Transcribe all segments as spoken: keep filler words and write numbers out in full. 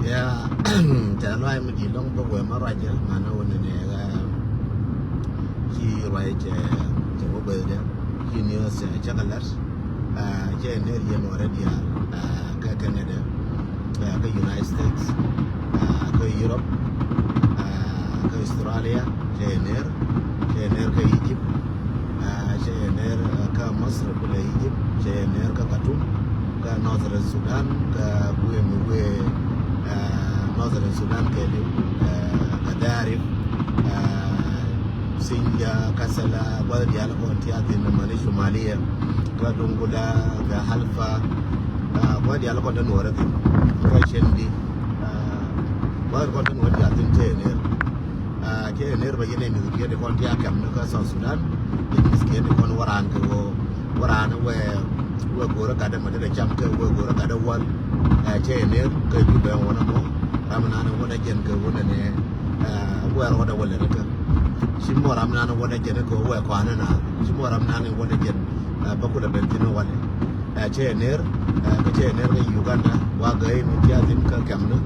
Ya, tɛ luay mi di lɔŋ bä wee ma ruacä, mana wä ni nɛ ɣä ci ruay cɛ, cɛ wä bä dɛ, ci ni cɛ cɛ kɛ lɛt, cɛ ner yɛn wä rɛ diaal, kä Canada, kä United States, kä Europe, kä Australia, cɛ ner, cɛ ner kä Egypt, cɛ ner kä Masr, kulɛ Egypt, cɛ ner kä Khartoum, kä Northern Sudan, kä kuɛ mi wee Northern Sudan kɛɛliw, kä Darif, Sinja, Kasala, gua̱th diaal kɔn ti a thin mani Shumaliya, kä Dungula, kä Halfa, gua̱th diaal kɔn ti nuɔrɛ thin, kä Shendi, gua̱th kɔn ti nuɔrɛ diaal thin cɛ ner. Cɛ ner bä yɛn ɛ mith kiɛn ti kɔn ti a kɛm ni kä South Sudan, yɛn mith kiɛn ti kɔn wä raan kɛ wä, wä raan wɛ, wɛ go̱rä gatdɛ ma ti dɛ cam kɛ wä go̱rä gatdɛ wal. Cɛ ner kɛ Jubɛ wä nɛ mɔ, ram nan wä dɛ jɛn kɛ wä nɛ nɛ, wɛ rɔɔdɛ wä lɛ rɛ kɛ. Ci mɔ ram nan wä dɛ jɛn kɛ wä kɔanɛ na, ci mɔ ram nan wä dɛ jɛn bä kulɛ ben thin wä lɛ. Cɛ ner, kä cɛ ner kɛ Uganda, wa gäi mi ti a thin kä kɛm ni,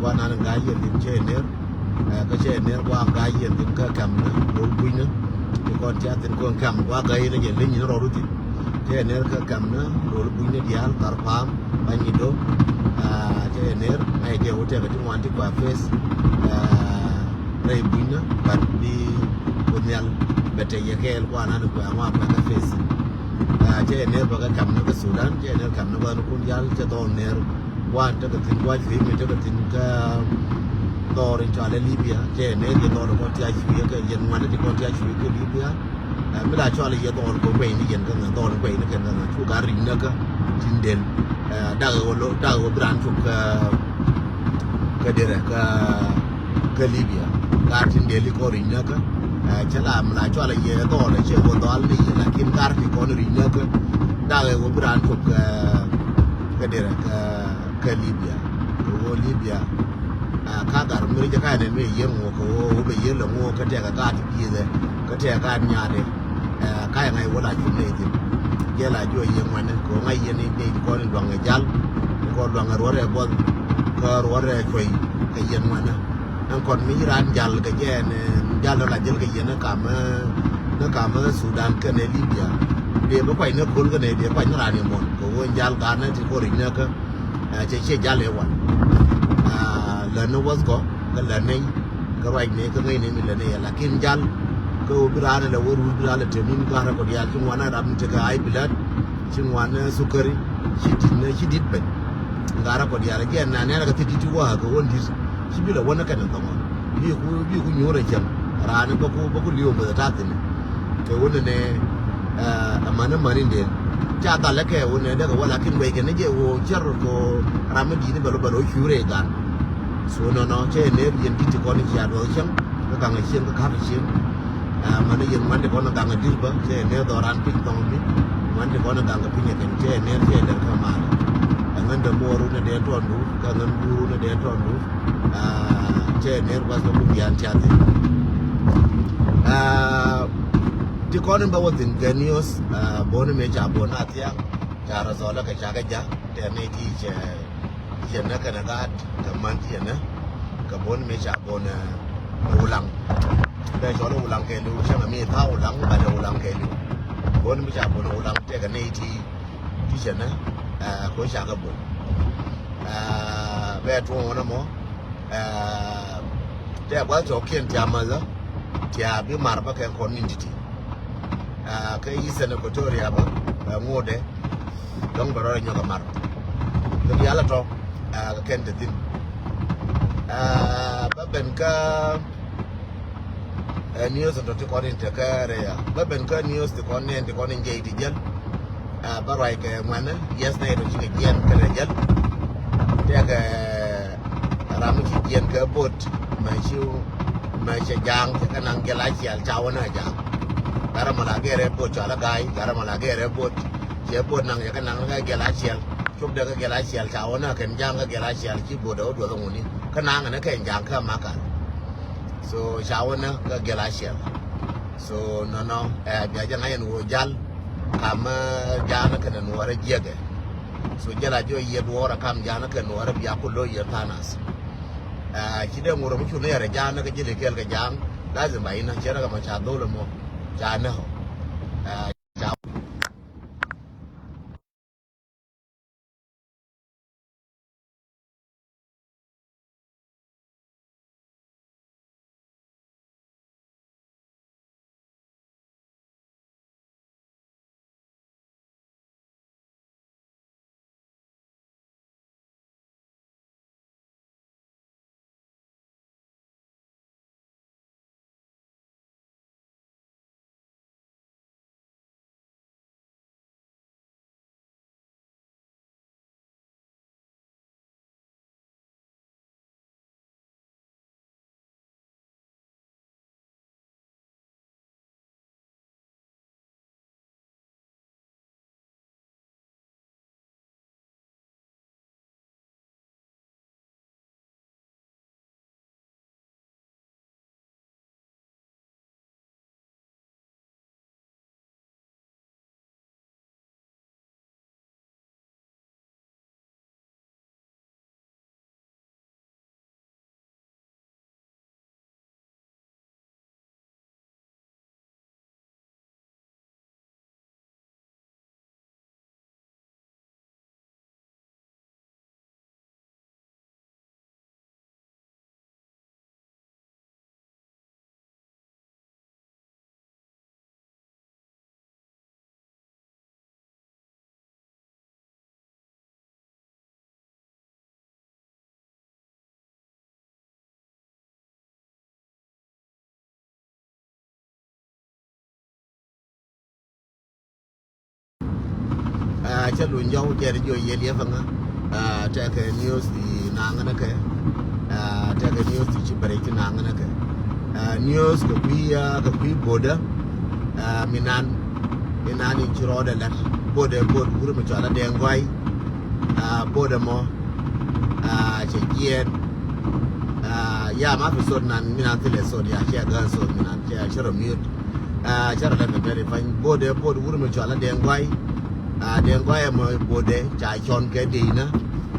wa nan gäi yɛ thin cɛ ner. Kä cɛ ner gua̱a̱k ga̱a̱c yɛn thin kä kɛm ni rol bunyni. Ti kɔn tia thin kɔn kɛm gua̱a̱k ga̱a̱c yɛn jɛ leny ni rɔɔdu thin. Cɛ ner kä kɛm ni rol bunyni diaal thar pa̱a̱m ba nyi do. Cɛ ner ŋa̱c jɛ wä tɛkɛ ti ŋuan ti kua pes rɛy bunyni bat bi ku nhial bɛ tɛc yɛ kɛɛl kuanan kuɛ ŋuan kuɛ kä pes. Cɛ ner bä kä kɛm ni kä Sudan, cɛ ner kɛm ni bä ni kun diaal cɛ dhɔl ner. Wan tekɛ thi̱n gua̱c ri̱i̱m mi tekɛ thi̱n kä dhɔr in cɔalɛ Libya, cɛ nɛ yɛ dhɔr kɔn ti a cui̱ kä yɛn ŋuan ti kɔn ti a cui̱ kä Libya. Mi la cɔalɛ yɛ dhɔr kɔn guɛy ni yɛn kä ŋa dhɔr guɛy ni kɛn kä ŋa cu gar ri̱i̱m näkä tin del. Dak ɣä lo dak ɣä bi raan cop kä kä derɛ kä kä Libya. Gar tin del ikɔn ri̱i̱m näkä. Cä la mi la cual a yɛ dhɔl a ciɛ wä dhɔl ni yɛ, lakin gar ti kɔn ri̱c näk kä. Dak ɛ wä bi raan cop kɛ, kɛ derɛ kɛ, kɛ Libya. Kɛ wä Libya. Ka gar mi ri̱c kä ɛn ɛn mi yɛ ŋuɔ kɛ wä, wä bɛ yɛ lɛ ŋuɔ kä tɛk a gaat ti piethɛ, kä tɛk a gaat nyaatɛ. Ka yɛ ŋa̱c wä la cop nɛy thin. Jɛ la juɔ yɛ ŋuɛnɛ kɛ wä ŋa̱c yɛ ni nɛy ti kɔn in luaŋ ɛ jal. Kɔn luaŋ ɛ ruɔ̱t ɛ buɔth kä ruɔ̱t ɛ cuɛy kɛ yɛ ŋuɛnɛ. Ɛn kɔn mi ci raan jal kɛ jɛ ɛn, ɛn jal dɔ̱ŋ la jäl kɛ yɛn ni kam, ni kam Sudan kɛnɛ Libya. Dee bi kuany ni ko̱l kɛnɛ dee kuany ni raan yɛ muɔ̱n kɛ ɣöö ɛn jal gaat ni ti ko̱r i̱ ni kä. Ɛ, cɛ ciɛ jal ɛ wal. Ɛ, lät ni wäth kɔ, kä lät ni, kä ruac ni, kä ŋäc ni mi lät ni yɛ. Lakin jal, kä ɣöö bi raan lɛ wä ruur bi raan lɛ tem in gaat rɛ kɔ diaal ci ŋuan a ram mi tekɛ ay bilät. Ci ŋuan, eh, sukari, ci dit, eh, ci dit ben. Ŋa̱rä kɔ diaal jɛ na nɛn kɛ thi dit ti wä kɛ wä dit. Ci bi lɛ wä ni kɛn thɔŋɔ. Bi ku, bi ku nyuur ɛ cɛm. Raan bä ku, bä ku li̱w bä ta thin. Kɛ wä ni nɛ, eh, amäni mäni den. Ca dhal kɛ wä ni dee kɛ wä lakin wec kɛ ni jɛ wä cɛr kɔ ram mi dit ni bɛ lɔ, bɛ lɔ cuur ɛ gan. So nɔnɔ cɛ nɛ yɛn dit ti kɔn cia duɔth cɛm. Kä gaŋ a cieŋ kä ka̱p a cieŋ. Ɛ, mani yɛn ŋuan ti kɔn a gaŋ a di̱r bä cɛ nɛ dhɔran piny thɔŋ mi. Ŋuan ti kɔn a gaŋ a piny a kɛn cɛ nɛ cɛ dɛr kä mal. Ɛ ŋän dɛ muɔru ni dee tɔndu kä ŋän guuru ni dee tɔndu. Ɛ, cɛ nɛ ruath kä kun yan tiathi. Ɛ, ti kɔn in bä wä thin kɛ news, ɛ, boni mi ca bon a thiaŋ. Ca rɔ zɔlä kɛ ca kɛ ja tɛ ni ti cɛ. Cɛ nɛ kɛnɛ gaat kɛ man cɛ nɛ kɛ bon mi ca bon, eh, Wulaŋ. Bɛ cɔl Wulaŋ kɛ liw cɛ mi tha Wulaŋ ba lɛ Wulaŋ kɛ liw. Bon mi ca bon Wulaŋ tɛ kɛ nɛ iti ti cɛ nɛ, eh, ko ca kɛ bon. Eh, bɛ tuɔŋ wä nɛ mɔ, eh, tɛ guath cɔkiɛn tia mathä tia bi mar bä kɛ kɔn ni ti ti. Ah, kä Eastern Equatoria bä, ah, ŋotdɛ dɔ̱ŋ bɛ rɔ nyɔk a mar. Kä diaal a tɔ, ah, kä kɛn te thi̱n. Ah, bä ben kä, eh, news tɔ ti kɔn in te kä rɛya. Bä ben kä news ti kɔn nɛn ti kɔn in jɛy ti jäl. Ah, bä ruac kɛ ŋuɛnä, yes nɛ tɔ ci kɛ jiɛn kɛ rɛ jäl. Tɛkɛ Ram mi ci jiɛn kɛ bot mɛ ci, mɛ cɛ ja̱a̱ŋ cɛ kɛ naŋ gɛl a ciɛl ca wä nä ja̱a̱ŋ. Gat ram mi la gɛrɛ bot cɔal a ga̱a̱y, gat ram mi la gɛrɛ bot cɛ bot naŋ cɛ kɛ naŋ kɛ gɛl a ciɛl. Cop dee kɛ gɛl a ciɛl ca wä nä kɛn ja̱a̱ŋ kɛ gɛl a ciɛl ci bot dee wä duɔth ŋuni kä naŋ kɛn ja̱a̱ŋ kä makal. So ca wä nä kɛ gɛl a ciɛl. So nɔnɔ ɛ bia jɛ ŋa̱c ɛn ɣöö jal kam, eh, ja̱a̱ŋ kɛnɛ nuɔɔrɛ jiɛkɛ. So jɛ la jɔ yiëë duɔɔr a kam ja̱a̱n kɛ nuɔɔr a bia ku lo̱c yɛ thanas. Ah, ci dee ŋuɔr mi cu ni yɛrɛ ja̱a̱n kɛ ji̱ li kɛɛl kɛ ja̱a̱n. Lazim ba in a cɛ rɛ kɛ ma ca dhol mɔ ca nɛ hɔ. Ah, ca Ah, cä luny jɔw jɛn jiɔ yiël yɛ päŋä. Ah, tɛkɛ news ti naŋä nä kɛ. Ah, tɛkɛ news ti ci bɛrɛ ci naŋä nä kɛ. News kɛ kui̱, kɛ kui̱ bodä. Minan, minan in ci rɔɔdɛ lɛt bodɛ, bot wuri mi cɔal a Dɛŋ Gɔay. Bodɛ mɔ cɛ jiɛɛn. Ya ma fi sot nan minan thilɛ sot ya cɛ gään sot minan cɛ cɛ rɔ miöt. Cɛ rɔ lɛt kɛ bɛri pany bodɛ, bot wuri mi cɔal a Dɛŋ Gɔay. Dɛŋ Gɔay mɔ bodɛ ca cɔn kɛ dee inä.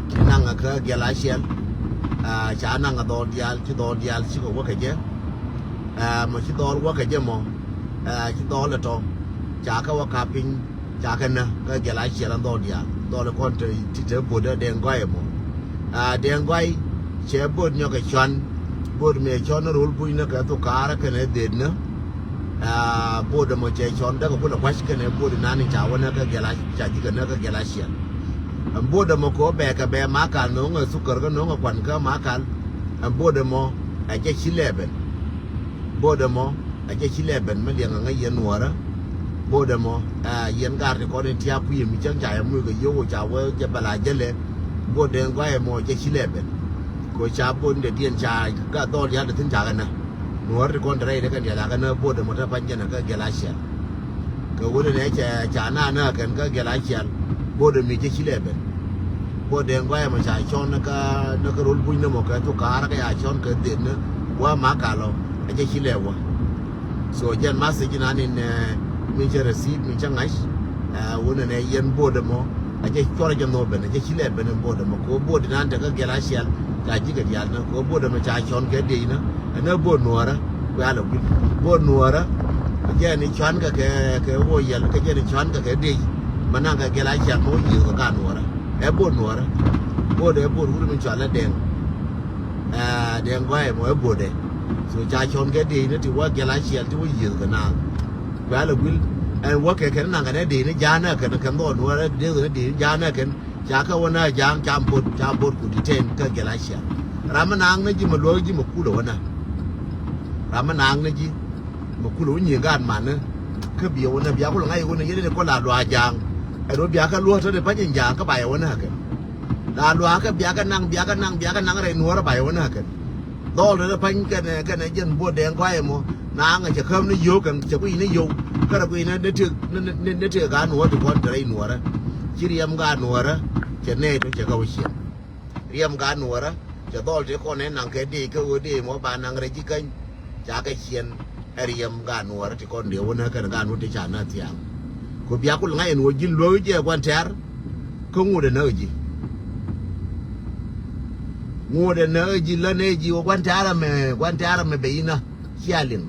Ci naŋ kä gɛl a ciɛl. Ca naŋ a dhɔl diaal, ci dhɔl diaal ci kɛ wä kɛ jɛ. Mɔ ci dhɔl wä kɛ jɛ mɔ, ci dhɔl ɛ tɔ ca kɛ wä kap piny, ca kɛ nä kä gɛl a ciɛl an dhɔl diaal, dhɔl ɛ kɔn te ti te bot ɛ Dɛŋ Gɔay mɔ. Dɛŋ Gɔay cɛ bot nyɔk kɛ cuan, bot mɛ cɔn rol buny nä kɛ thok kaarä kɛnɛ dhet nä. Bot mɔ cɛ cɔn däk kɛ kulɛ kuac kɛnɛ bot nan in ca wä nä kä gɛl a, ca ji̱ kɛ nä kä gɛl a ciɛl. Ɛn bot mɔ kɛ wä bɛ kɛ bɛ Makal no̱o̱ŋ ɛ thukär kä no̱o̱ŋ ɛ kuan kä Makal. Ɛn bot mɔ ɛ jɛ ci lɛ ben. Bot ɛmɔ ɛ jɛ ci lɛ ben mi liɛŋ ɛ ŋäc yɛn nuɔɔrä. Bot ɛmɔ ɛ yɛn gaat ti kɔn in tiak kui̱ mi cäŋ ca yɛ muc kɛ yio̱w ca wee jɛ bɛ la jälɛ. Bot Dɛŋ Gɔay ɛmɔ ɛ jɛ ci lɛ ben. Kɛ ca bot in dee diɛn ca gat dhɔl diaal ti thi̱n ca kɛ nä. Nuɔɔrä ti kɔn te rɛy ti kɛn diaal a kɛ nä bot ɛmɔ te pa̱ny jɛn ɛ kä gɛl a ciɛl. Kɛ ɣöö nɛ cɛ ca na nä kɛn kä gɛl a ciɛl. Bot ɛmɔ ɛ jɛ ci lɛ ben. Bot Dɛŋ Gɔay ɛmɔ ca cɔn kä, ni kä rol buny ni mɔ kɛ thok kaarä kɛ ya cɔn kɛ dhet ni wä Makal ɔ, ɛ jɛ ci lɛ wä. So jɛn message nan in min cɛ receive, min cɛ ŋa̱c. Wun nɛ yɛn bot ɛmɔ ɛ jɛ cuɔr jɛ nhɔ ben, ɛ jɛ ci lɛ ben in bot ɛmɔ kɛ ɣöö bot nan te kä gɛl a ciɛl ca ji̱ kɛ diaal ni kɛ ɣöö bot ɛmɔ ca cɔn kɛ dee inä. Ɛn ɛ bot nuɔɔrä, kuɛ alɛ guil bot nuɔɔrä. Kɛ jɛn i̱ cuan kɛ kɛ, kɛ wä yɛl, kɛ jɛn i̱ cuan kɛ kɛ dec. Mɛ naŋ kɛ gɛl a ciɛl mɛ wä yiëëth kɛ gaat nuɔɔrä. Ɛ bot nuɔɔrä. Bot ɛ bot wut min cɔal ɛ Dɛŋ. Ɛ Dɛŋ Gɔay mɔ ɛ bot ɛ. So ca cɔn kɛ dec ni ti wä gɛl a ciɛl ti wä yiëëth kɛ naath. Kuɛ alɛ guil ɛn wä kɛ kɛn naŋ kɛn ɛ dec ni ja̱a̱n ɛ kɛn kɛn dhɔɔn nuɔɔrä dec ni dec ni ja̱a̱n ɛ kɛn. Ca kɛ wä nä ja̱a̱ŋ ca bot, ca bot ku detain kä gɛl a ciɛl. Ram mi naaŋ ni ji̱ mɛ luäk ji̱ mɛ kulɛ wä nä. Ram mi naaŋ ni ji̱ mɛ kulɛ wä nyiëë gaat man ni. Kä biɛ wä nä bia kulɛ ŋa̱c wä nä yɛn ni kɔ la luaak ja̱a̱ŋ. Ɛn wä bia kɛ luäk tɔ̱ ni pa̱ny in ja̱a̱ŋ kä ba yɛ wä nä kɛn. La luaak kä bia kɛ naŋ, bia kɛ naŋ, bia kɛ naŋ rɛy nuɔ̱ɔ̱rä ba yɛ wä nä kɛn. Dhɔl tɔ̱ ni pa̱ny kɛnɛ, kɛnɛ jɛn bot Dɛŋ Gɔay ɛmɔ. Naaŋ ɛ cɛ käm ni yio̱w kɛn cɛ kui̱ ni yio̱w. Kärɛ kui̱ ni ni tëk, ni, ni, ni tëk gaat nuɔ̱ɔ̱rä ti kɔn te rɛy nuɔ̱ɔ̱rä. Ci riɛm gaat nuɔ̱ɔ̱rä cɛ nɛy tɔ cɛ kɛ wä ciɛn. Riɛm gaat nuɔ̱ɔ̱rä cɛ dhɔl ti kɔn ɛ naŋ kɛ dee kä ɣöö dee mɔ ba naŋ rɛy ji̱ käny. Ca kɛ ciɛn ɛ riɛm gaat nuɔ̱ɔ̱rä ti kɔn dee wä nä kɛn gaat nuɔ̱ɔ̱rä ti ca nä thiaŋ. Kɛ bia kul ŋa̱c ɛn ɣöö ji̱n luäk jɛ gua̱n tɛ̈r. Kä ŋut ɛ nä ɣä ji̱. Ŋut ɛ nä ɣä ji̱ lä nɛ ji̱ ɣöö gua̱n tɛ̈r ɛmɛ, gua̱n tɛ̈r ɛmɛ bɛ inä. Cia liŋ.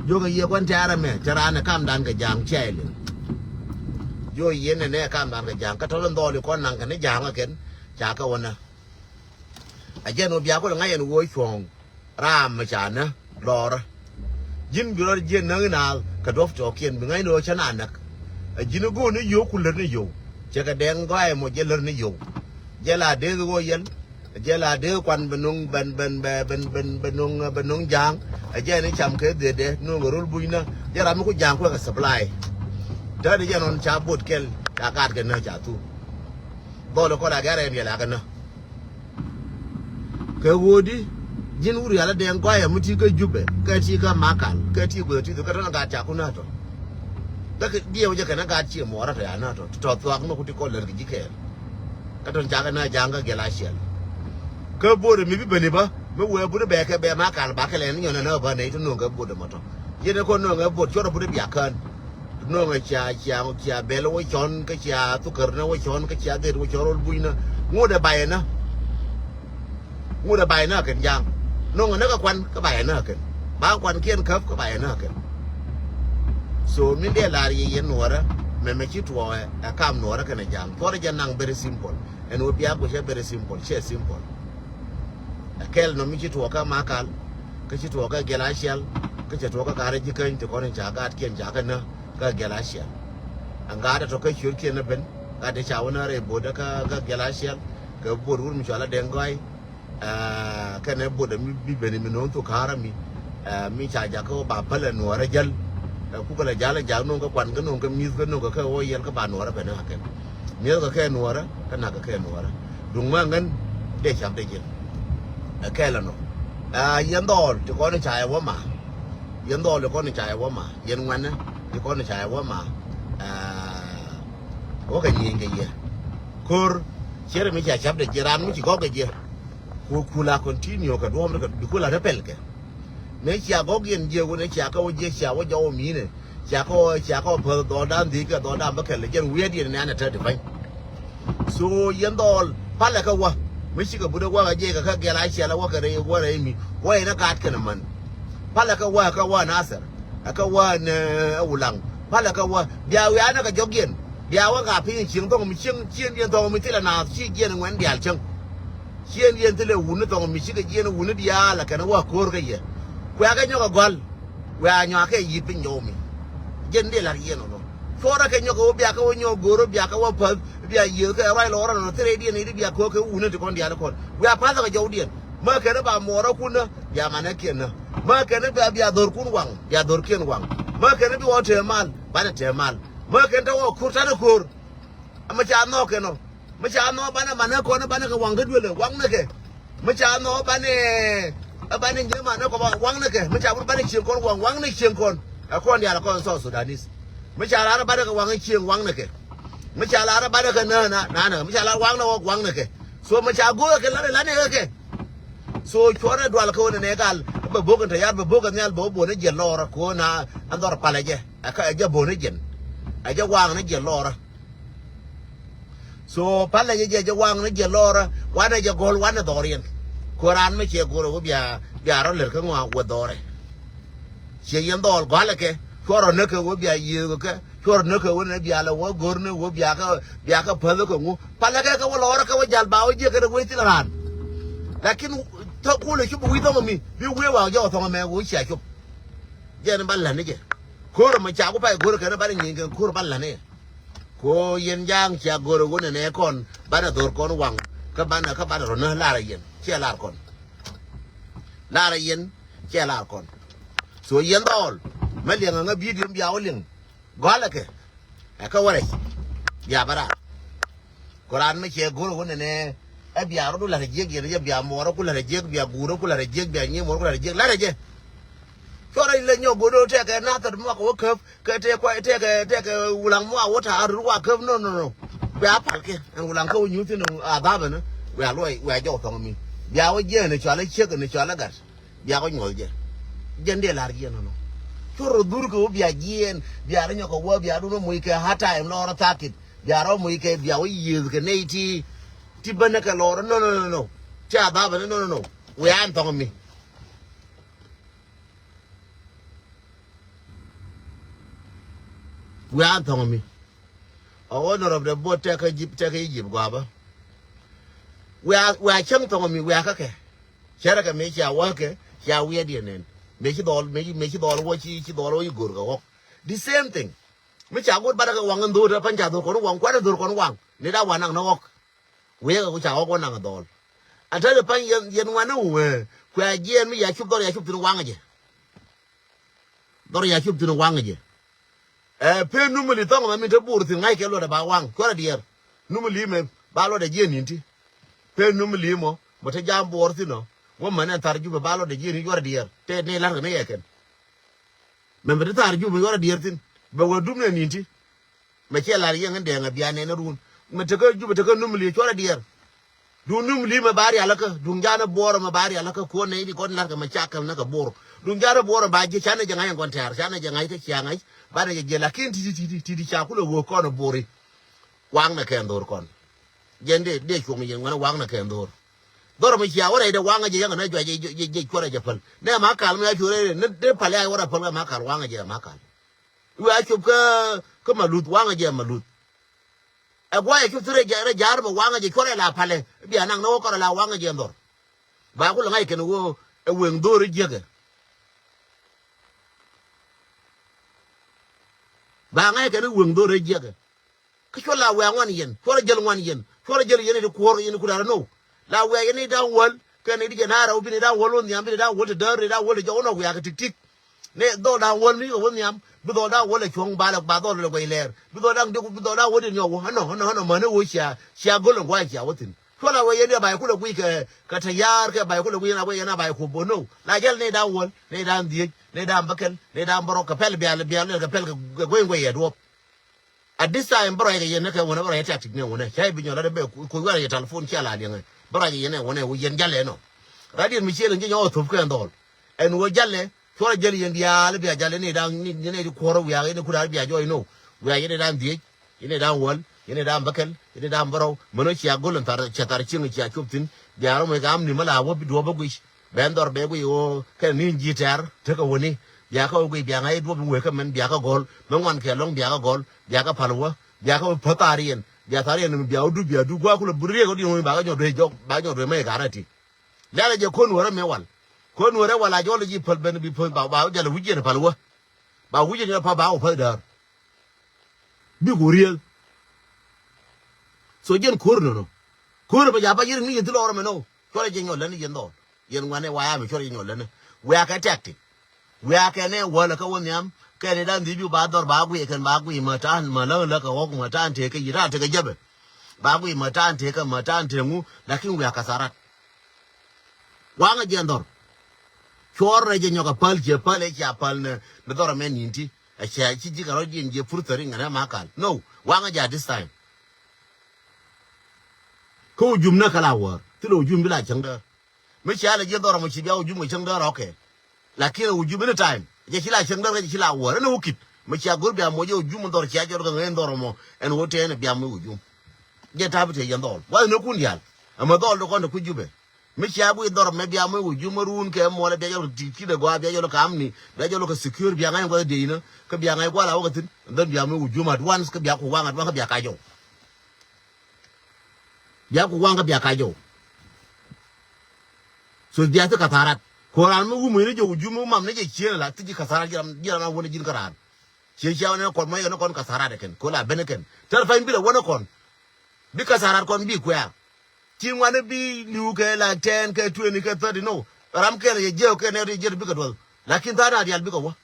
Jiökɛ yɛ gua̱n tɛ̈r ɛmɛ te raan ɛ kamdan kɛ ja̱a̱ŋ cia liŋ. Jiö yɛn ɛ nɛ kamdan kɛ ja̱a̱ŋ kä tɔl in dhɔl ikɔn naŋ kɛn i̱ ja̱a̱ŋ ɛ kɛn ca kɛ wä nä. A jɛn ɣöö bia kul ŋa̱c ɛn ɣöö cuɔ̱ɔ̱ŋ. Raam mi ca nä lɔrä. Ji̱n bi rɔt jiɛn näk inaath kɛ duɔ̱p tɔɔkiɛn bi ŋa̱cni ɣöö cä na näk. Ɛ ji̱n i̱ go̱o̱n i̱ yio̱w ku lär ni yio̱w. Cɛ kɛ Dɛŋ Gɔay ɛmɔ jɛ lär ni yio̱w. Jɛ la deeth ɣöö yɛl. Jɛ la deeth kuan bɛ no̱ŋ bɛn bɛn bɛ bɛn bɛn bɛ no̱ŋ bɛ no̱ŋ ja̱a̱ŋ. Ɛ jɛ ni cam kɛ dhieetdɛ no̱ŋ kɛ rol bucnä. Jɛ ram mi ku ja̱a̱ŋ kuɛ kɛ supply. Täätdɛ jɛ nɔn ca bot kɛl ca gaatkɛ nä ca thuk. Dhɔl ikɔn a gɛr ɛn yɛl akɛ nä. Kɛ ɣöödi ji̱n wur yal a Dɛŋ Gɔay ɛmɔ ti kä Jubɛ kɛ ti kä Makal kɛ ti guäth ti thok kɛ tɔn a gaat ca kun a tɔ. Kä diɛw jɛ kɛn a gaat ciɛ muɔɔrä tɔ ya na tɔ ti tɔ thuak nɔ ku ti kɔn lär kɛ ji̱ kɛɛl. Kä tɔn cakɛ na ja̱a̱ŋ kä gɛl a ciɛl. Kä bo̱o̱rɛ mi bi beni bä mi wee buni bɛ kɛ bɛ Makal bakɛ lɛn nyɔn ɛn a bä nɛy ti no̱o̱ŋ kɛ bo̱o̱rɛ mɔ tɔ. Yɛn ɛ kɔn no̱o̱ŋ ɛ bo̱o̱r cuɔrɛ buni bia kään. No̱o̱ŋɛ cia cia cia bɛl wä cɔn kä cia thukär nä wä cɔn kä cia dhet wä cɔn rol bucnä. Ŋotdɛ bayɛ nä. Ŋotdɛ bayɛ nä kɛn ja̱a̱ŋ. No̱o̱ŋɛ nä kä kuan kä bayɛ nä kɛn. Ba kuankiɛn käp kä bayɛ nä kɛn. So min dee lar yɛ yɛn nuɔrä mɛmɛ ci tuɔɔkɛ ɛ kam nuɔrä kɛnɛ ja̱a̱ŋ. Thuɔrɛ jɛ naŋ very simple. Ɛn wä bia guicɛ very simple, cɛ simple. Ɛ kɛl nɔ mi ci tuɔɔk kä Makal kä ci tuɔɔk kä gɛl a ciɛl kä cɛ tuɔɔk kä ka̱rä ji̱ käny ti kɔn in ca gaatkiɛn ca kä nä. Kä gɛl a ciɛl. Ɛn gaat ɛ tɔ kä ciötkiɛn ɛ ben gaat ɛ ca wä nä rɛy bo̱o̱dä kä gɛl a ciɛl. Kɛ bo̱o̱d wur mi cɔal a Dɛŋ Gɔay. Kɛnɛ bo̱o̱dä mi bi ben mi no̱o̱ŋ thok ka̱rä mi. Mi ca jakä wä ba pälɛ nuɔɔrä jäl. Kukɛ lɛ ja̱l ɛ ja̱k no̱o̱ŋ kä kuan kä no̱o̱ŋ kä mi̱th kä no̱o̱ŋ kä kɛ wä yɛl kä ba nuɔɔrä ben ɛ kɛn. Mi̱eth kɛ kɛ nuɔɔrä kä nak kɛ kɛ nuɔɔrä. Duŋ mä ŋän dee cam dee ji̱n. Ɛ kɛl ɛnɔ. Yɛn dhɔɔl ti kɔn in ca yɛ wä ma. Yɛn dhɔl ikɔn ica yɛ wä ma, yɛn ŋuɛnɛ ikɔn ica yɛ wä ma. Aa, wä kɛ nyieny kɛ yɛ. Ko̱r, ciɛrɛ mi cia cap dɛ jiɛ, raan mi ci gɔk kɛ jiɛ. Ku, ku la continue kɛ duɔ̱ɔ̱m rɛ kɛ, bi ku la rɛ pɛl kɛ. Mëë cia gɔk yɛn jiɛ wunɛ cia kä wä jiɛ cia wä jɔw minɛ. Cia kä wä, cia kä wä päth dhɔldan dhi̱i̱k kɛ dhɔldan bä kɛl jɛn wi̱i̱ diɛn nɛn ɛ te di bäny. So yɛn dhɔl palɛ kä wä. Mi cikɛ but ɛ wä kä jiɛc kɛ kä gɛl a ciɛl ɛ wä kɛ rɛy wä rɛy mi. Wä in ɛ gat kɛn ɛ män. Palɛ kä wä kä wä Nathɛr. Ɛ kä wä ni ɛ Wulaŋ. Palɛ kä wä. Bia wiaa ni kɛ jɔk yɛn. Bia wä ka piny cieŋ thɔŋ mi cieŋ, cieŋ diɛn thɔŋ mi thilɛ naath ci jiɛn ŋuɛn diaal cieŋ. Cieŋ diɛn thilɛ wuni thɔŋ mi cikɛ jiɛn wuni diaal ɛ kɛn wä ko̱r kä yɛ. Kuɛ kɛ nyɔk ɛ gɔl. Wiaa nyɔakɛ yi̱i̱t piny jɔw mi. Jɛn dee la̱r yɛn ɔnɔ. Cuɔrɛ kɛ nyɔk kɛ wä bia kɛ wä nyɔk go̱o̱r wä bia kɛ wä päth bia yiëë kɛ ruac lɔɔrä nɔ thirɛ diɛn i̱ bia ko̱o̱k kɛ wuni ti kɔn diaal kɔn. Wiaa pa̱th kɛ jɔw diɛn. Mä kɛn ba muɔɔrä kun nä bia manɛ kiɛn nä. Mä kɛn bia bia dhor kun waŋ bia dhor kiɛn waŋ. Mä kɛn bi wä tëë mal banɛ tëë mal. Mä kɛn te wä ko̱r tanɛ ko̱r. Ama ca nhɔk kɛn ɔ. Mi ca nhɔk banɛ manɛ kɔn banɛ kɛ waŋ kä duëlɛ waŋ ni kɛ. Mi ca nhɔk banɛ banɛ nyɛ manɛ kɔ waŋ ni kɛ. Mi ca wur banɛ cieŋ kɔn waŋ waŋ ni cieŋ kɔn. Ɛ kɔn diaal kɔn South Sudanese. Mi ca lar banɛ kɛ waŋ cieŋ waŋ ni kɛ. Mi ca lar banɛ kɛ nä na na na mi ca lar waŋ ni wä waŋ ni kɛ. So mi ca go̱o̱k kɛ lar lar ni kɛ. So cuɔrɛ dual kɛ wä ni nɛ gal bɛ bok in te yar bɛ bok in nhial bɛ wä bon ni jiɛn lɔɔrä kɛ wä na an dhɔr palɛ jɛ. Ɛ jɛ bon ni jiɛn. Ɛ jɛ waŋ ni jiɛn lɔɔrä. So palɛ jɛ jɛ jɛ waŋ ni jɛ lɔrä wanɛ jɛ gɔl wanɛ dhɔriɛn. Koran mi cɛ gor wä bia bia rɔ lɛr kä ŋɔa wä dhɔrɛ. Cɛ yɛn dhɔl gɔalɛ kɛ cuɔrɔ nä kɛ wä bia yiëë kɛ cuɔrɔ nä kɛ wä nɛ bia lɛ wä gor ni wä bia kɛ bia kɛ päth kɛ ŋu palɛ kɛ kɛ wä lɔrä kɛ wä jal ba wä jiɛ kɛ rɛ wä thil ran. Lakin thɔ kulɛ cup wä thɔŋ mi bi wä wa jɛ wä thɔŋ mɛ wä cia cup. Jɛ ni ba lani jɛ. Kor mɛ ca ku pay gor kɛ ni ba ni nyin kɛ kor ba lani. Ko yɛn ja̱a̱ŋ cia go̱r ɛ wun ɛnɛ kɔn banɛ dhor kɔn waŋ kä banɛ kä banɛ rɔ nä lar ɛ yɛn ciɛ lar kɔn. Lar ɛ yɛn ciɛ lar kɔn. So yɛn dhɔɔl mɛ liɛŋ ɛ ŋä bi̱i̱ diɛn bia wä liŋ gɔalɛ kɛ. Ɛ kä wä rɛc bia bä raar. Ko raan mi cɛ go̱r ɛ wun ɛnɛ ɛ bia rɔ du lar ɛ jiɛk yɛn ɛ jɛ bia muɔɔr ɛ ku lar ɛ jiɛk bia guur ɛ ku lar ɛ jiɛk bia nyiee muɔɔr ku lar ɛ jiɛk lar ɛ jɛ. Cuɔr ɛ lɛ nyɔk go̱r ɛ tɛkɛ nathɛr muak ɛ wä käp. Kɛ tëë kuay tëë kɛ tëë kɛ wulaŋ muak wä ta̱a̱ rut wa käp no no no. Bia pal kɛ ɛn wulaŋ kä wä nyuth thin a dhapɛ ni. Bia luɔy bia jɔw thɔŋ mi bia wä jiɛn ni cual i̱ ciek ni cual i̱ gat. Bia wä nyuɔth jɛ. Jɛn dee la̱r jiɛn nɔnɔ. Cuɔr rɔ dhur kɛ wä bia jiɛn bia rɔ nyɔk kɛ wä bia dun wä muc kɛ hard time lɔr thakit bia rɔ muc kɛ bia wä yiëth kɛ ney ti. Ti bänä kɛ lɔr no no no no. Ti a dhapɛ ni no no no. Wiaa ɛn thɔŋ mi. Wiaa thɔŋ mi. Ɔ honorable de bot tɛk kä Egypt tɛk kä Egypt guabä. Wiaa wiaa cäŋ thɔŋ mi wiaa kä kɛ. Cärɛ kɛ mëë cia wä kɛ cia wiɛt yɛ nɛn. Mëë ci dhɔl mëë ci mëë ci dhɔl wä ci ci dhɔl wä ci go̱r kɛ ɣɔk. The same thing. Mi ca go̱r barɛ kɛ waŋ in dho̱o̱t ɛ pa̱ny ca dho̱r kɔn waŋ kuat in dho̱r kɔn waŋ. Ni da wa̱ naŋ ni ɣɔk. Wëë kɛ ku ca ɣɔk wä naŋ dhɔl. Ɛ te di pa̱ny yɛn yɛn ŋuan ni wëë kuɛ jiɛɛn mi ya cup dhɔr ya cup thin waŋ jɛ. Dhɔr ya cup thin waŋ jɛ. Ɛ pen numili thɔŋ mɛ min te bur thin ŋa̱ckɛ luɔtdɛ ba waŋ cuɔrɛ diɛɛr. Numili mɛ ba luɔtdɛ jiɛɛn ni̱n ti. Pen numili mɔ mɔ te jam buɔɔr thin ɔ wä mɛn ɛn thar jupɛ ba luɔtdɛ jiɛɛn ni̱n cuɔrɛ diɛɛr te ni la̱rkɛ ni yɛ kɛn. Mɛ mɛ te thar jupɛ cuɔrɛ diɛɛr thin bɛ wä dum nɛ ni̱n ti. Mɛ ciɛ lar yɛŋ in dɛɛŋ a bia nɛn a run. Mɛ tekä jupɛ tekä numili cuɔrɛ diɛɛr. Duŋ numili mɛ ba rialikä duŋ janɛ buɔrɔ mɛ ba rialikä kuɔn nɛ ini kɔn larkɛ mɛ cakɛl nɛ kɛ buɔrɔ. Duŋ janɛ buɔrɔ ba jiɛ canɛ jɛ ŋa̱c in kɔn tɛ̈r canɛ jɛ ŋa̱c kä cia ŋa̱c. Banɛ jɛ jiɛ lakin titi titi titi ca kulɛ wee kɔn buɔri. Waŋnɛ kɛn dho̱r kɔn. Jɛn dee dee cuɔŋ yɛn ŋuɛn waŋnɛ kɛn dho̱r. Dhɔr mɛ cia wä rɛy dee waŋɛ jɛ yɛŋ nɛ juac jɛ jɛ cuɔrɛ jɛ päl nɛ ma kal mɛ a cuɔrɛ dee pal ya wä rɛ päl kɛ ma kal waŋɛ jɛ ma kal. Wiaa cop kä kä Maluth waŋɛ jɛ Maluth. Ɛ guayɛ cop thirɛ jɛ rɛ ja̱a̱r bɛ waŋɛ jɛ cuɔrɛ la palɛ bia naŋ ni wä kɔrɛ la waŋɛ jɛ dhɔr. Ba kulɛ ŋa̱c kɛn wä ɛ weŋ dhor i̱ jiäkɛ. Ba ŋa̱c kɛn i̱ weŋ dhor i̱ jiäkɛ. Kä cuɔ la wiaa ŋuan yɛn cuɔrɛ jäl ŋuan yɛn cuɔrɛ jäl yɛn i̱ ti kuɔr yɛn i̱ kuda̱r ɛ now. La wiaa yɛn i̱ da̱ŋ wäl kɛn i̱ ti jɛ naar ɛ wä bi ni da̱ŋ wäl wä nhiam bi ni da̱ŋ wäl ti däär ni da̱ŋ wäl ti jɔk wä nɔ wiaa kɛ tik tik. Ni dhɔl da̱ŋ wäl mi kɛ wä nhiam bi dhɔl da̱ŋ wäl ɛ cuɔ̱ŋ ba lɛ ba dhɔl lɛ guɛc lɛɛr bi dhɔl da̱ŋ dik bi dhɔl da̱ŋ wäl dit nyɔk wä ɣän nɔ ɣän nɔ ɣän nɔ mäni wä cia cia go̱l in gua̱a̱c cia wä thi̱n. Cuɔl a wee yɛn diɛ ba yɛ kulɛ guic kɛ, kɛ tɛ̈ ya̱a̱r kɛ ba yɛ kulɛ guic yɛn a wee yɛn a ba yɛ kuɔp bä no. La jɛl nɛy da̱ŋ wäl, nɛy da̱ŋ dhiec, nɛy da̱ŋ bäkɛl, nɛy da̱ŋ bärɔw kɛ pɛl bial, bial, kɛ pɛl kɛ gueny gueny yɛ duɔ̱p. At this time bä ruac kɛ yɛn ni kɛ wunɛ, bä ruac kɛ tactic ni wunɛ. Ca i̱ bi nyɔl lat i̱ bɛ ku, ku wɛr yɛ telephone cia la liɛŋɛ. Bä ruac kɛ yɛn ni wunɛ, wä yɛn jalɛ nɔ. Radiant mi ciël in ci nyɔk thop kɛ dhɔl. Ɛn wä jalɛ, cuɔrɛ jäl yɛn diaal i̱ bia jalɛ ni da̱ŋ ni, ni, ni kuɔrɛ wiak, ni kudaar bia jɔɔc nɔ. Wiak yɛn ni da̱ŋ dhiec, yɛn ni da̱ŋ wäl, yɛn ni da̱ŋ bäkɛl, yɛn ni da̱ŋ bärɔw. Mänɔ cia go̱l in thar, cia thar cieŋ cia cop thi̱n. Bia rɔ mec kɛ am ni mä la wä bi duɔ̱ɔ̱p bä guic. Bɛn dhɔr bɛ guic ɣöö kɛn ni ji̱ tɛ̈r tekɛ wäni. Biakä ɣöö guic biaŋä i̱ duɔ̱p in wëë kä mɛn biakä gɔ̱l. Mɛ ŋuan kɛ lɔ̱ŋ biakä gɔ̱l. Biakä pal wä. Biakä wä päth thariɛn. Bia thariɛn mi bia wä dup bia dup gua̱a̱k kulɛ bi riek wä diɛn wä mi bakä nyɔt ruëë jɔk, bakä nyɔt ruëë mɛ i̱ ka̱rä ti. Lɛl ɛ jɛ ko̱n wärä mɛ wal. Ko̱n wärä wal a jɔl ji̱ päl ben bi päl ba, ba wä jal wi̱c yɛn pal wä. Ba wi̱c yɛn pal ba wä päth däär. Bik wä riek. So jɛn ko̱r nɔnɔ. Ko̱r bɛ ja ba yɛn ŋi̱i̱c yɛn thil ɔɔrɛ mɛ nɔ. Cuɔrɛ jɛ nyɔl lɛn yɛn dhɔl. Yɛn ŋuanɛ waya mi cuɔrɛ jɛ nyɔl lɛn. Wiakɛ tactic. Wiakɛ nɛ wäl kä wä nhiam. Kɛn i̱ da̱ŋ dhiec bi ba dhɔr ba guic kɛn ba guic mɛ ta̱a̱n mɛ läŋ läk kɛ ɣɔk mɛ ta̱a̱n tëë kɛ yi̱ ta̱a̱n tëë kɛ jäpɛ. Ba guic mɛ ta̱a̱n tëë kɛ mɛ ta̱a̱n tëë ŋu. Lakin wiak kasarat. Waŋä jɛ dhɔr. Cuɔr rɛ jɛ nyɔk a päl ciɛ päl ɛ cia päl nɛ, nɛ dhɔr mɛ ni̱n ti. A cia ci ji̱ kɛ rɔ jiɛn jiɛ pur thäri ŋɛ nɛ ma kal. No, waŋä jɛ at this time. Kä wä jum nä kɛ la wäär. Thilɛ wä jum bi la cäŋ däär. Mi cia lɛ jiɛn dhɔr mɔ ci bia wä jum kɛ cäŋ däär, okay. Lakin wä jum any time. Jɛ ci la cäŋ däär kɛ jɛ ci la wäär. Ɛn wä kit. Mi cia go̱r bia mɔ jɛ wä jum dhɔr cia jɔr kɛ ŋɛ dhɔr mɔ. Ɛn wä tɛn bia mɔ wä jum. Jɛ ta̱a̱ bi tëë yɛn dhɔl. Wath ni kun diaal. Ɛmɛ dhɔl di kɔn ti kui̱ jupɛ. Mi cia guic dhɔr mɛ bia mɛ wi̱i̱ jum mɛ ruun kɛ muɔlɛ bia jɔl ti ti dɛ gɔaa bia jɔl kɛ amni bia jɔl kɛ secure bia ŋa̱c guath dieyinä kä bia ŋa̱c guath a wä kɛ thi̱n. And then bia mɛ wi̱i̱ jum at once kä bia ku waŋ at waŋ kä bia kac jɔw. Bia ku waŋ kä bia kac jɔw. So bia thi katharat. Ko ran mɛ wumɛ ni jɛ wi̱i̱ jum mɛ mam ni jɛ cien la thi ji̱ katharat ji̱ ram ji̱ ram a wun ji̱n kä ran. Cie cia wä ni kɔn mɛ yɛ ni kɔn katharat kɛn ko la ben kɛn. Tɛr pany bi la wä ni kɔn. Bi kasarat kɔn bi kuɛ̈ɛ̈. Ci ŋuani bi li̱w kɛ la ten kɛ twenty kɛ thirty no. Ram kɛl yɛ jiɛw kɛ nɛy ti jiɛt bikɛ duɔth. Lakin tha̱a̱ŋ na diaal bikɛ wä.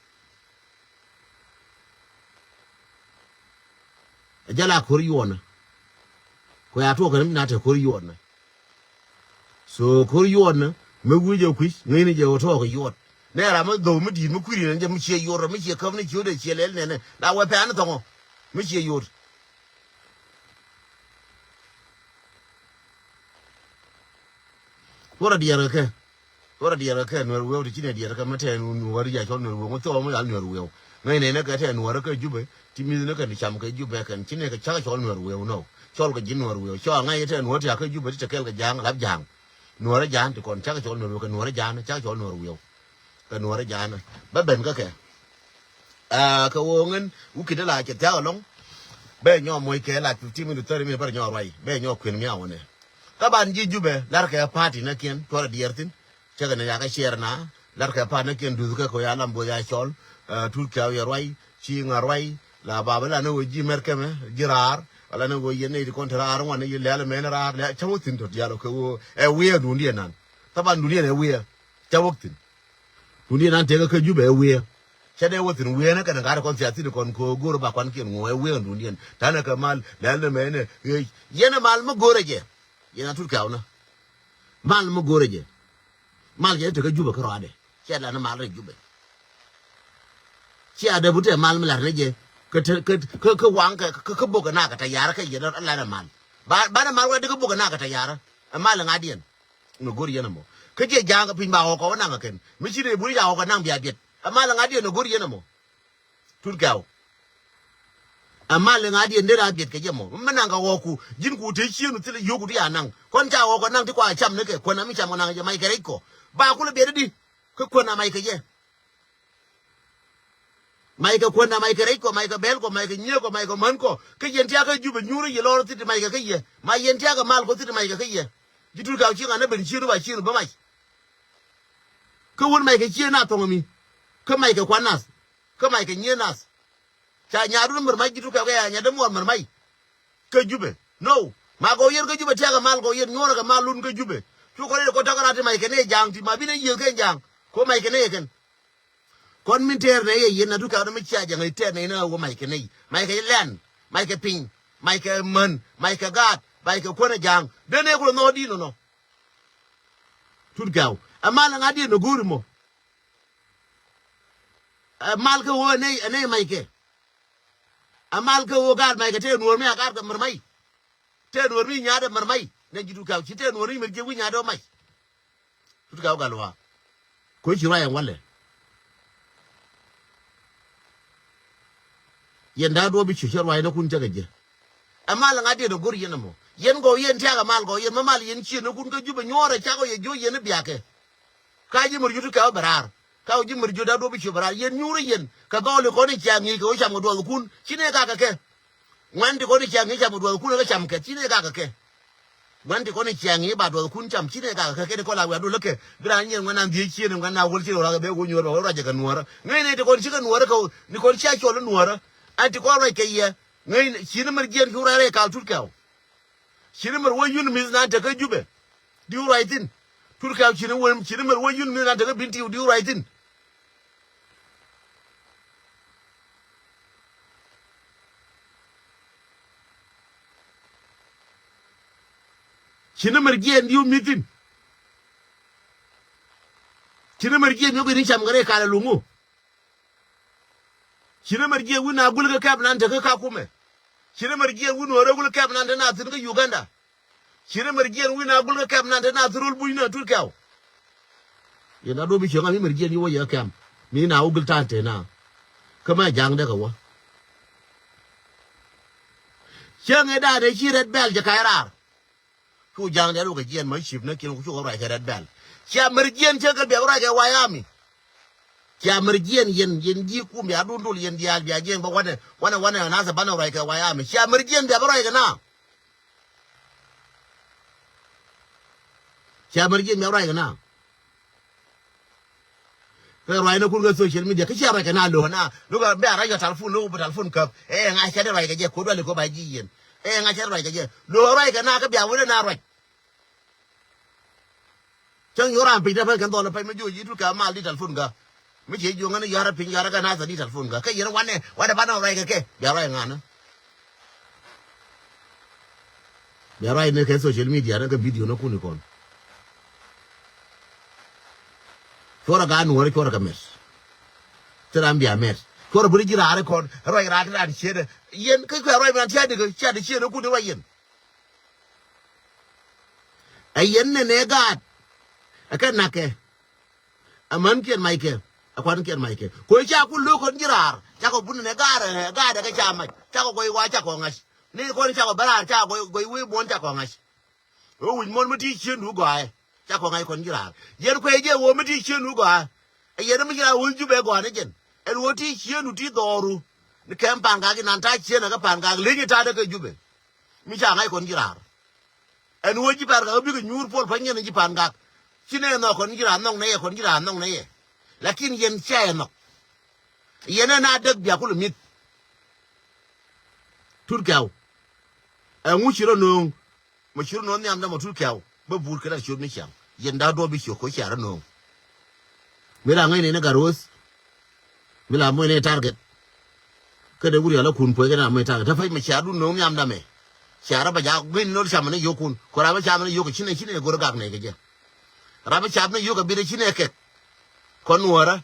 Ɛ jɛ la ko̱r yuɔɔnä. Kuɛ a tuɔɔk kɛn mi na te ko̱r yuɔɔnä. So ko̱r yuɔɔnä mi wi̱c ɛ kui̱c ŋäcni jɛ ɣöö tɔɔk kɛ yuɔɔt. Nɛ ram mi dhou mi di̱i̱t mi kui̱r yɛn jɛ mi ciɛ yuɔɔt rɔ mi ciɛ käp ni ciö dee ciɛ lɛl nɛnɛ la wɛ pɛn ni thɔŋɔ. Mi ciɛ yuɔɔt. Kuɔrɛ diɛɛr kɛ kɛ. Kuɔrɛ diɛɛr kɛ kɛ nuɛr wiɛw ti ci nɛ diɛɛr kɛ mɛ tɛn nuɔr ya cɔl nuɛr wiɛw ŋu thɔɔ mi yal nuɛr wiɛw. Ŋäc nɛnɛ kɛ tɛn nuɔr kɛ jupɛ ti mi̱th ni kɛn ti cam kɛ jupɛ kɛn ci nɛ kɛ cak cɔl nuɛr wiɛw nɔ. Cɔl kɛ ji̱ nuɔr wiɛw cɔl ŋa̱c tɛn nuɔr ti a kɛ jupɛ ti te kɛl kɛ ja̱a̱ŋ lap ja̱a̱ŋ. Nuɔr ja̱a̱ŋ ti kɔn cak cɔl nuɛr wiɛw kɛ nuɔr ja̱a̱ŋ cak cɔl nuɔr wiɛw. Kɛ nuɔr ja̱a̱ŋ bä ben kä kɛ. Aa, kɛ ɣöö ŋän wä ki̱t la cɛ thia̱k ɛlɔ̱ŋ. Bɛ nyɔ moc kɛ la fifteen minute, thirty minute bä nyɔ ruac bɛ nyɔ kuën miaw nɛ. Kä ban ji̱ jupɛ lar kɛ party nä kiɛn tuɔrɛ diɛɛr thi̱n. Cɛ kɛ ni yakä ciɛɛr na lar kɛ party nä kiɛn duth kɛ kɛ ya lam both ya cɔl. Aa, tut kɛ wiɛ ruac ci ŋa ruac la ba bä la ni wä ji̱ mɛr kɛmɛ ji̱ raar. Wala ni wä yɛn ni ti kɔn ti raar ŋuan ni yɛ lɛl mɛn raar lɛ cä wä thi̱n tɔ diaal kɛ wä ɛ wiɛ duundiɛn nan. Thaban duundiɛn ɛ wiɛ cä wä thi̱n. Duundiɛn an tëëkä kä jupɛ ɛ wiee. Cä dee wä thi̱n wiee ni kɛn gat kɔn thiath thi̱n kɔn ko̱o̱k go̱o̱r ba kuan kiɛn ŋuɔ ɛ wiee ɛn duundiɛn ta̱nɛ kɛ mal lɛl ni mɛnɛ ɣec. Yɛn ɛ mal mi go̱o̱rɛ jɛ. Yɛn a tut kɛɛw ni mal mi go̱o̱rɛ jɛ. Mal jɛ ni tekä jupɛ kä rɔadɛ. Cɛ la ni mal rɛ jupɛ. Ci a dee bu tɛ mal mi lar ni jɛ kä te kä kä kä waŋ kɛ kä kä bok kɛ nak kɛ tɛ yarä kä yɛn ɛ la ni mal. Ba ba ni mal wä dee kä bok kɛ nak kɛ tɛ yarä. Ɛ mal ŋa̱diɛn. Ni go̱r yɛn ɛmɔ kä jiɛ ja̱a̱ŋ kɛ piny ba ɣɔk kɛ wä naŋ kɛ kɛn mi ci rëë buri ca ɣɔk kɛ naŋ bia biɛt. Ɛ mal ŋa̱diɛn ni go̱r yɛn ɛmɔ. Tut kɛw. Ɛ mal ŋa̱diɛn dee ra biɛt kɛ jɛ mɔ mi naŋ kɛ ɣɔk ku ji̱n ku te cien thilɛ yio̱k ku ti a naŋ kɔn ca ɣɔk kɛ naŋ ti kua cam ni kɛ kuɛn ami cam kɛ naŋ jɛ mac kɛ rɛc kɔ ba kulɛ biɛt di. Kä kuɛn a mac kɛ jɛ. Mac kɛ kuändä, mac kɛ rɛc kɔ, mac kɛ bɛl kɔ, mac kɛ nyiee kɔ, mac kɛ män kɔ. Kä yɛn tiakä jupɛ nyuurä yɛ lɔr thit mac kɛ kä yɛ. Ma yɛn tiakä mal kɔ thit mac kɛ kä yɛ. Ji̱ tut kaw cieŋ anä ben cieŋ ba cieŋ bä mac. Kä wun mac kɛ cieŋ na thɔŋ mi. Kä mac kɛ kuan nath. Kä mac kɛ nyiee nath. Ca nyaadun mär mac ji̱ tut kaw kɛ ya nyadä muɔr mär mac. Kä jupɛ no ma gɔw yɛn kä jupɛ tiakä mal gɔw yɛn nyuɔrä kɛ mal lun kä jupɛ. Cu kɔ rɛy kɔ takä rat ti mac kɛ nɛy ja̱a̱ŋ ti ma bi nɛ yiëth kɛn ja̱a̱ŋ. Kɔ mac kɛ nɛy kɛn. Kɔn min tɛɛr nɛ yɛ yɛn na dukɛ ɣän mi cia jɛ ŋäc tɛɛr nɛ yɛn a wä mac kɛ nɛy, mac kɛ lɛn, mac kɛ piny, mac kɛ män, mac kɛ gaat, Bay kɛ kuän ɛ ja̱a̱ŋ. Den ɛ kulɛ nhɔɔk di̱i̱n nɔnɔ. Tut kɛw. Ɛ mal ŋa̱t diɛn ɛ go̱o̱ri mɔ. Ɛ mal kä ɣöö ɛ nɛy, ɛ nɛy mac kɛ. Ɛ mal kä ɣöö gaat mac kɛ tëë nuɔ̱ɔ̱r mi a gaat kɛ mär mac. Tëë nuɔ̱ɔ̱r mi nyaatdɛ mär mac. Nɛ ji̱ tut kɛw ci tëë nuɔ̱ɔ̱r mi mär jiɛ wi̱c nyaatdɛ mac. Tut kɛw gal wa̱a̱. Koci ruac ɛn walɛ. Yɛn da̱a̱ duɔ̱ɔ̱p bi ciö cä ruac ni kun cä kɛ jɛ. Ɛ mal ŋa̱t diɛn ɛ go̱r yɛn ɛmɔ. Yɛn gɔw yɛn tiaak ɛ mal gɔw yɛn, ma mal yɛn cië ni kun kä Jubɛ nyuɔ̱ɔ̱rɛ cakɔ yɛ jiö yɛn i̱ biakɛ. Ka ji̱ mär jiö ti kɛw bɛ raar. Ka ji̱ mär jiö da̱a̱ duɔ̱ɔ̱p bi ciö bɛ raar. Yɛn nyuurä yɛn kɛ dhɔli kɔn i̱ cia ŋi̱i̱c kɛ ɣöö cam kɛ duɔth kun ci nɛ kakɛ kɛ. Ŋuɛ̈n ti kɔn i̱ cia ŋi̱i̱c cam kɛ duɔth kun ɛ kɛ cam kɛ ci nɛ kakɛ kɛ. Ŋuɛ̈n ti kɔn i̱ cia ŋi̱i̱c ba duɔth kun cam ci nɛ kakɛ kɛ kɛn kɔn la wiaa dol lä kɛ. Bi raan nyiɛn ŋuɛ̈n an dhiec cieen ŋuɛ̈n na wäl cieen wä rakɛ bee wä nyuɔ̱ɔ̱r ba wä ruacɛ kɛ nuɔ̱ɔ̱rä. Ŋäcnɛ ti kɔn cikɛ nuɔ̱ɔ̱rä kɛ ni kɔn cia cɔl i̱ nuɔ̱ɔ̱rä. An ti kɔn ruac kɛ yɛ. Ŋäcnɛ ci ni mär jiɛn ki wä ruac rɛy kal tut kɛw. Ci ni mär wä yun mi̱th nan tekä Jubɛ. Diw ruac thi̱n. Tut kɛw ci ni wä, ci ni mär wä yun mi̱th nan tekä Bintiu diw ruac thi̱n. Ci ni mär jiɛn diw mi̱th thi̱n. Ci ni mär jiɛn yök in cam kɛ rɛy kal ɛ luŋu. Ci ni mär jiɛn wi̱n a gul kä kɛp nan te kä Kakumɛ. Ci ni mär jiɛn wi̱n wä rɛ gul kɛp nan te na thi̱n kä Uganda. Ci ni mär jiɛn wi̱n a gul kä kɛp nan te na thi̱n rol buc ni a tut kɛw. Yɛn a duɔ̱p i̱ cieŋ a mi mär jiɛn yi wä yɛ kɛm. Mi na wä gul tan te na. Kä mɛ ja̱ŋ dee kɛ wä. Cieŋ ëë dan ëë ci Red Belt jɛ ka̱c raar. Cu ja̱a̱ŋ diaal wä kɛ jiɛn mä cip ni kiɛn ku cukɛ ruac kɛ Red Belt. Cia mär jiɛn cä kɛ bia bä ruac kɛ White Army. Cia mär jiɛn yɛn, yɛn ji̱ kum bia dun dul yɛn diaal bia jiɛn bä wanɛ, wanɛ, wanɛ nath banɛ ruac kɛ White Army. Cia mär jiɛn bia bä ruac kɛ na. Cia mär jiɛn bia bä ruac kɛ na. Kɛ ruacni kun kɛ social media kä cia ruac kɛ na lo̱k na lo̱k bɛ a ruac kɛ telephone lo̱k bɛ telephone käp. Ɛ ŋa̱c cɛ dee ruac kɛ jɛ ko̱ duali ko̱ ba ji̱ yɛn. Ɛ ŋa̱c cɛ dee ruac kɛ jɛ lo̱k ruac kɛ na kä bia wä dee na ruac. Cäŋ yo̱k ran piny dee pɛn kɛn dhɔl pɛn mi ji̱ wä ji̱ tut kɛ mal di telephone kä. Mi ci ji̱ wä ŋän yɔ̱rä piny yɔ̱rä kɛ na thɛ di telephone kä kɛ yɛn wanɛ wanɛ banɛ ruac kɛ kɛ bia ruac ŋa̱n. Bia ruac ni kɛ social media ni kɛ video ni kuni kɔn. Cuɔrɛ gaa nuɔrɛ cuɔrɛ kɛ mɛt. Thil ram bia mɛt cuɔrɛ buri ji̱ raari kɔn ruac raari ran ciet. Yɛn kä kuɛ ruac mi ran ciet dikɛ ciet ciet ni kuni ruac yɛn. Ɛ yɛn nɛnɛ gaat. Ɛ kɛ nakɛ. Ɛ män kiɛn mac kɛ. Ɛ kuan kiɛn mac kɛ koc ca ku lo̱k kɔn ji̱ raar cakɔ bun nɛnɛ gaat ɛ gaat ɛ kɛ ca mac cakɔ gɔy wa cakɔ ŋa̱c. Ni kɔn cakɔ bä raar cakɔ gɔy gɔy wee muɔ̱n cakɔ ŋa̱c. Ɣöö wi̱c muɔ̱n mi ti ciëndu gɔaaɛ cakɔ ŋa̱c kɔn ji̱ raar yɛn kuɛ jɛ ɣöö mi ti ciëndu gɔaa. Ɛ yɛn mi ji̱ raar wä Jubɛ gɔaa ni jɛn ɛn ɣöö ti ciëndu ti dhɔru. Ni kɛm pa̱a̱n gak inan ta̱a̱ ciënɛ kä pa̱a̱n gak leny i̱ ta̱a̱dɛ kɛ Jubɛ. Mi ca ŋa̱c kɔn ji̱ raar. Ɛn ɣöö ji̱ pa̱a̱n gak bikɛ nyuur puɔl pa̱ny yɛn ji̱ pa̱a̱n gak. Ci nɛ nhɔk kɔn ji̱ raar nhɔk nɛ yɛ kɔn ji̱ raar nhɔk nɛ yɛ. Lakin yɛn cia yɛ nhɔk. Yɛn ɛn a däk bia kulɛ mi̱th. Tut kɛw. Ɛŋu ci rɔ nööŋ. Mɛ ci rɔ nööŋ nhiamdä mɔ tut kɛw bä buur kɛ la ciöt ni ciaŋ. Yɛn da̱a̱ duɔ̱ɔ̱p bi ciök ko̱ cia rɔ nööŋ. Mi la ŋäcnɛ ni gat ro̱o̱th. Mi la muɔcnɛ target. Kä dee wur yɔl a kun puɔ̱c kɛ na muɔc target te pec mɛ cia dun no̱o̱ŋ nhiamdä mɛ. Cia rɔ bɛ jaak gui̱n no̱l camɛ ni yio̱kun kɔ rap mi camɛ ni yio̱k kɛ cinɛ cinɛ go̱r gak nɛy kɛ jɛ. Rap mi camɛ ni yio̱k kɛ bit ɛ cinɛ kɛk. Kɔn nuɔ̱ɔ̱rä.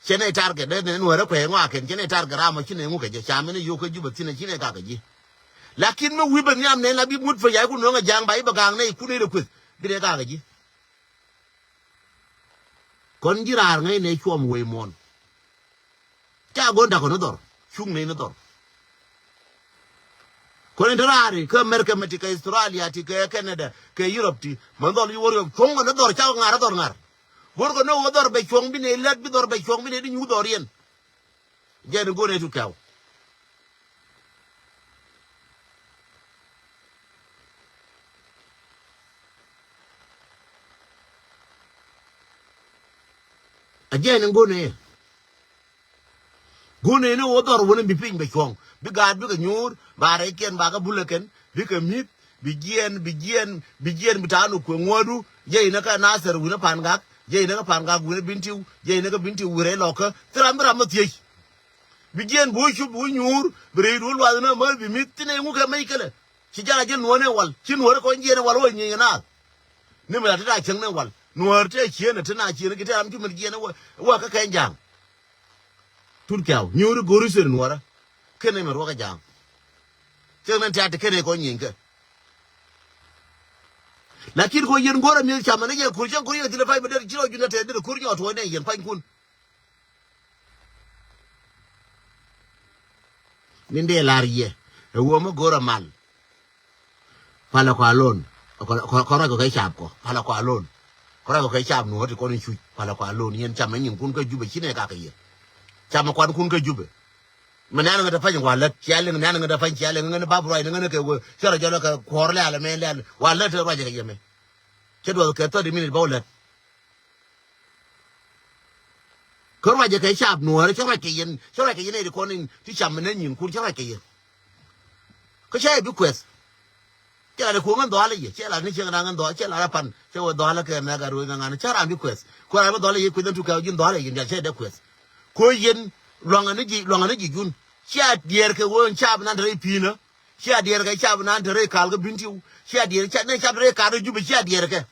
Cɛ nɛy target dee nɛy nuɔ̱ɔ̱rä kuɛ ŋɔakɛn cɛ nɛy target ram ɔ cinɛ ŋuk kɛ jɛ camɛ ni yio̱k kä Jubɛ thinɛ cinɛ gak kɛ ji̱. Lakin mi wi̱i̱ bɛ nhiam nɛy la bi mut pec ya̱ kun no̱o̱ŋ ɛ ja̱a̱ŋ ba i̱ bɛ gak nɛy kun i̱ rɛ kueth bi nɛy gak kɛ ji̱. Kɔn ji̱ raar ŋäcnɛ cuɔm wee muɔ̱ɔ̱n. Ca go̱n da̱k kɔn ni dhɔr cuŋ nɛy ni dhɔr. Kɔn in te raari kä America mɛ ti kɛ Australia ti kɛ Canada kɛ Europe ti mɛ dhɔl yi wor yɔp cuɔ̱ŋ kɔn ni dhɔr ca ŋa̱r dhɔr ŋa̱r. Go̱r kɔn ni wä dhɔr bɛ cuɔ̱ŋ bi nɛy lät bi dhɔr bɛ cuɔ̱ŋ bi nɛy di nyuuth dhɔr yɛn. Jɛn in go̱n ɛ tut kɛw. A jɛn in go̱n ɛ. Go̱n ɛ ni wä dhɔr wä ni bi piny bɛ cuɔ̱ŋ bi gaat bikɛ nyuur ba rɛykiɛn ba kɛ bulɛ kɛn bikɛ mi̱th. Bi jiɛn bi jiɛn bi jiɛn bi ta̱a̱ ni kuɛ ŋuɔ̱ɔ̱du. Jɛ inɛ kä Nathɛr wi̱nä pa̱a̱n gak jɛ inɛ kä pa̱a̱n gak wi̱nä Bintiu jɛ inɛ kä Bintiu wi̱rɛ ilɔkä. Thil ram bi ram mi thiec. Bi jiɛn bi wä cup bi wä nyuur bi rɛydu wä luath inä mäth bi mi̱th thinɛ iŋu kɛ mec kɛlɛ. Ci jal a ji̱ nuɔ̱ɔ̱r ni wal, ci nuɔ̱ɔ̱r kɔn jiɛn ni wal wä nyieny naath. Ni mi la ti ta cieŋ ni wal nuɔ̱ɔ̱r te cieen te na cieen ki te ram ci mi jiɛn wä, wä kä kɛn ja̱a̱ŋ. Tut kɛw nyuuri go̱ri seri nuɔrä. Kɛn ni mɛ ruɔkä ja̱a̱ŋ. Cɛ mɛn tiat ti kɛn ni kɔn nyieny kɛ. Lakin kɔ yɛn go̱rä mi cam ni jɛ kur cɛ kur yɛ thilɛ pay mi der ci rɔ jun na tɛ der kur nyɔ tuɔy ni yɛn panykun. Min dee lar yɛ ɛ wä mi go̱rä mal. Palä kɔ alone. Kɔ, kɔ, kɔ ruac kɔ kɛ cap kɔ. Palä kɔ alone. Kɔ ruac kɔ kɛ cap nuɔ̱ɔ̱r ti kɔn in cuc. Palä kɔ alone. Yɛn cam ɛ nyinkun kä Jubɛ ci nɛ kakɛ yɛn. Cam ɛ kuankun kä Jubɛ. Mɛ nɛn ŋä te pany wa lät. Cia liŋ nɛn ŋä te pany cia liŋ ŋä ni bap ruac ni ŋä ni kɛ wee. Cä rɔ jɔl kɛ kuɔ̱r lɛ̈ɛ̈l mɛ lɛ̈ɛ̈l. Wa lät te ruac kɛ yɛmɛ. Cä duɔth kɛ thirty minute bä wä lät. Kä ruacɛ kɛ cap nuɔ̱ɔ̱rä cä ruac kɛ yɛn, cä ruac kɛ yɛn ɛ ti kɔn in ti cam mi nɛ nyinkun cä ruac kɛ yɛn. Kä cä yɛ bi kuɛth. Cɛ la ni kuoŋ in dhɔalä yɛ, cɛ la ni cieŋ raŋ in dhɔalä, cɛ la rɛ pan, cɛ wä dhɔalä kɛ mɛ gat ruɔ̱c ŋaŋan, cä ram bi kuɛth. Kuɛ ram bi dhɔalä yɛ kueth in tu kɛ ji̱n dhɔalä yɛ ji̱n dial cɛ dee kuɛth. Kuɛ yɛn luaŋä ni ji̱, luaŋä ni ji̱ jun. Cia diɛɛr kɛ wee in cap nan te rɛy pi̱i̱nä. Cia diɛɛr kɛ cap nan te rɛy kal kä Bintiu. Cia diɛɛr, cia, ne cap te rɛy kal rɛy Jubɛ, cia diɛɛr kɛ.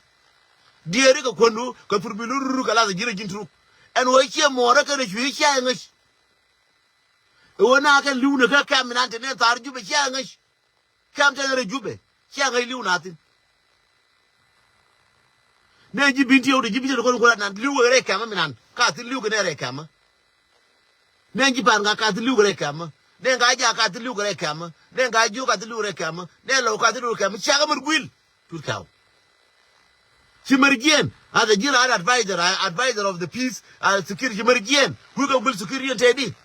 Diɛɛri kɛ kuändu kɛ thurbil rur kɛ lath ji̱n rɛ ji̱n truk. Ɛn ɣöö ciɛ muɔɔrä kɛn rɛ cui̱ ciɛ ŋäc. Ɛ ɣöö na kɛ li̱w ni kä kɛm inan te nɛ thaar Jubɛ ciɛ ŋäc. Kɛm te nɛ rɛ Jubɛ ciɛ ŋäc li̱w na thi̱n. Nɛ ji̱ Bintiu te ji̱ Bintiu te kɔn kuäär nan li̱w kɛ rɛ kɛmä mi nan ka thi̱n li̱w kɛ nɛ rɛ kɛmä. Nɛ ji̱ pan ka ka thi li̱w kɛ rɛy kɛmä. Nɛ ka ja ka thi li̱w kɛ rɛy kɛmä. Nɛ ka jiök ka thi li̱w kɛ rɛy kɛmä. Nɛ lɔw ka thi li̱w kɛ rɛy kɛmä. Ciakä mɛr guil. Tut kɛw. Ci mɛr jiɛn as a ji̱ raan advisor, a advisor of the peace, a security. Ci mɛr jiɛn wi̱i̱ kɛ guil security in tɛɛdi.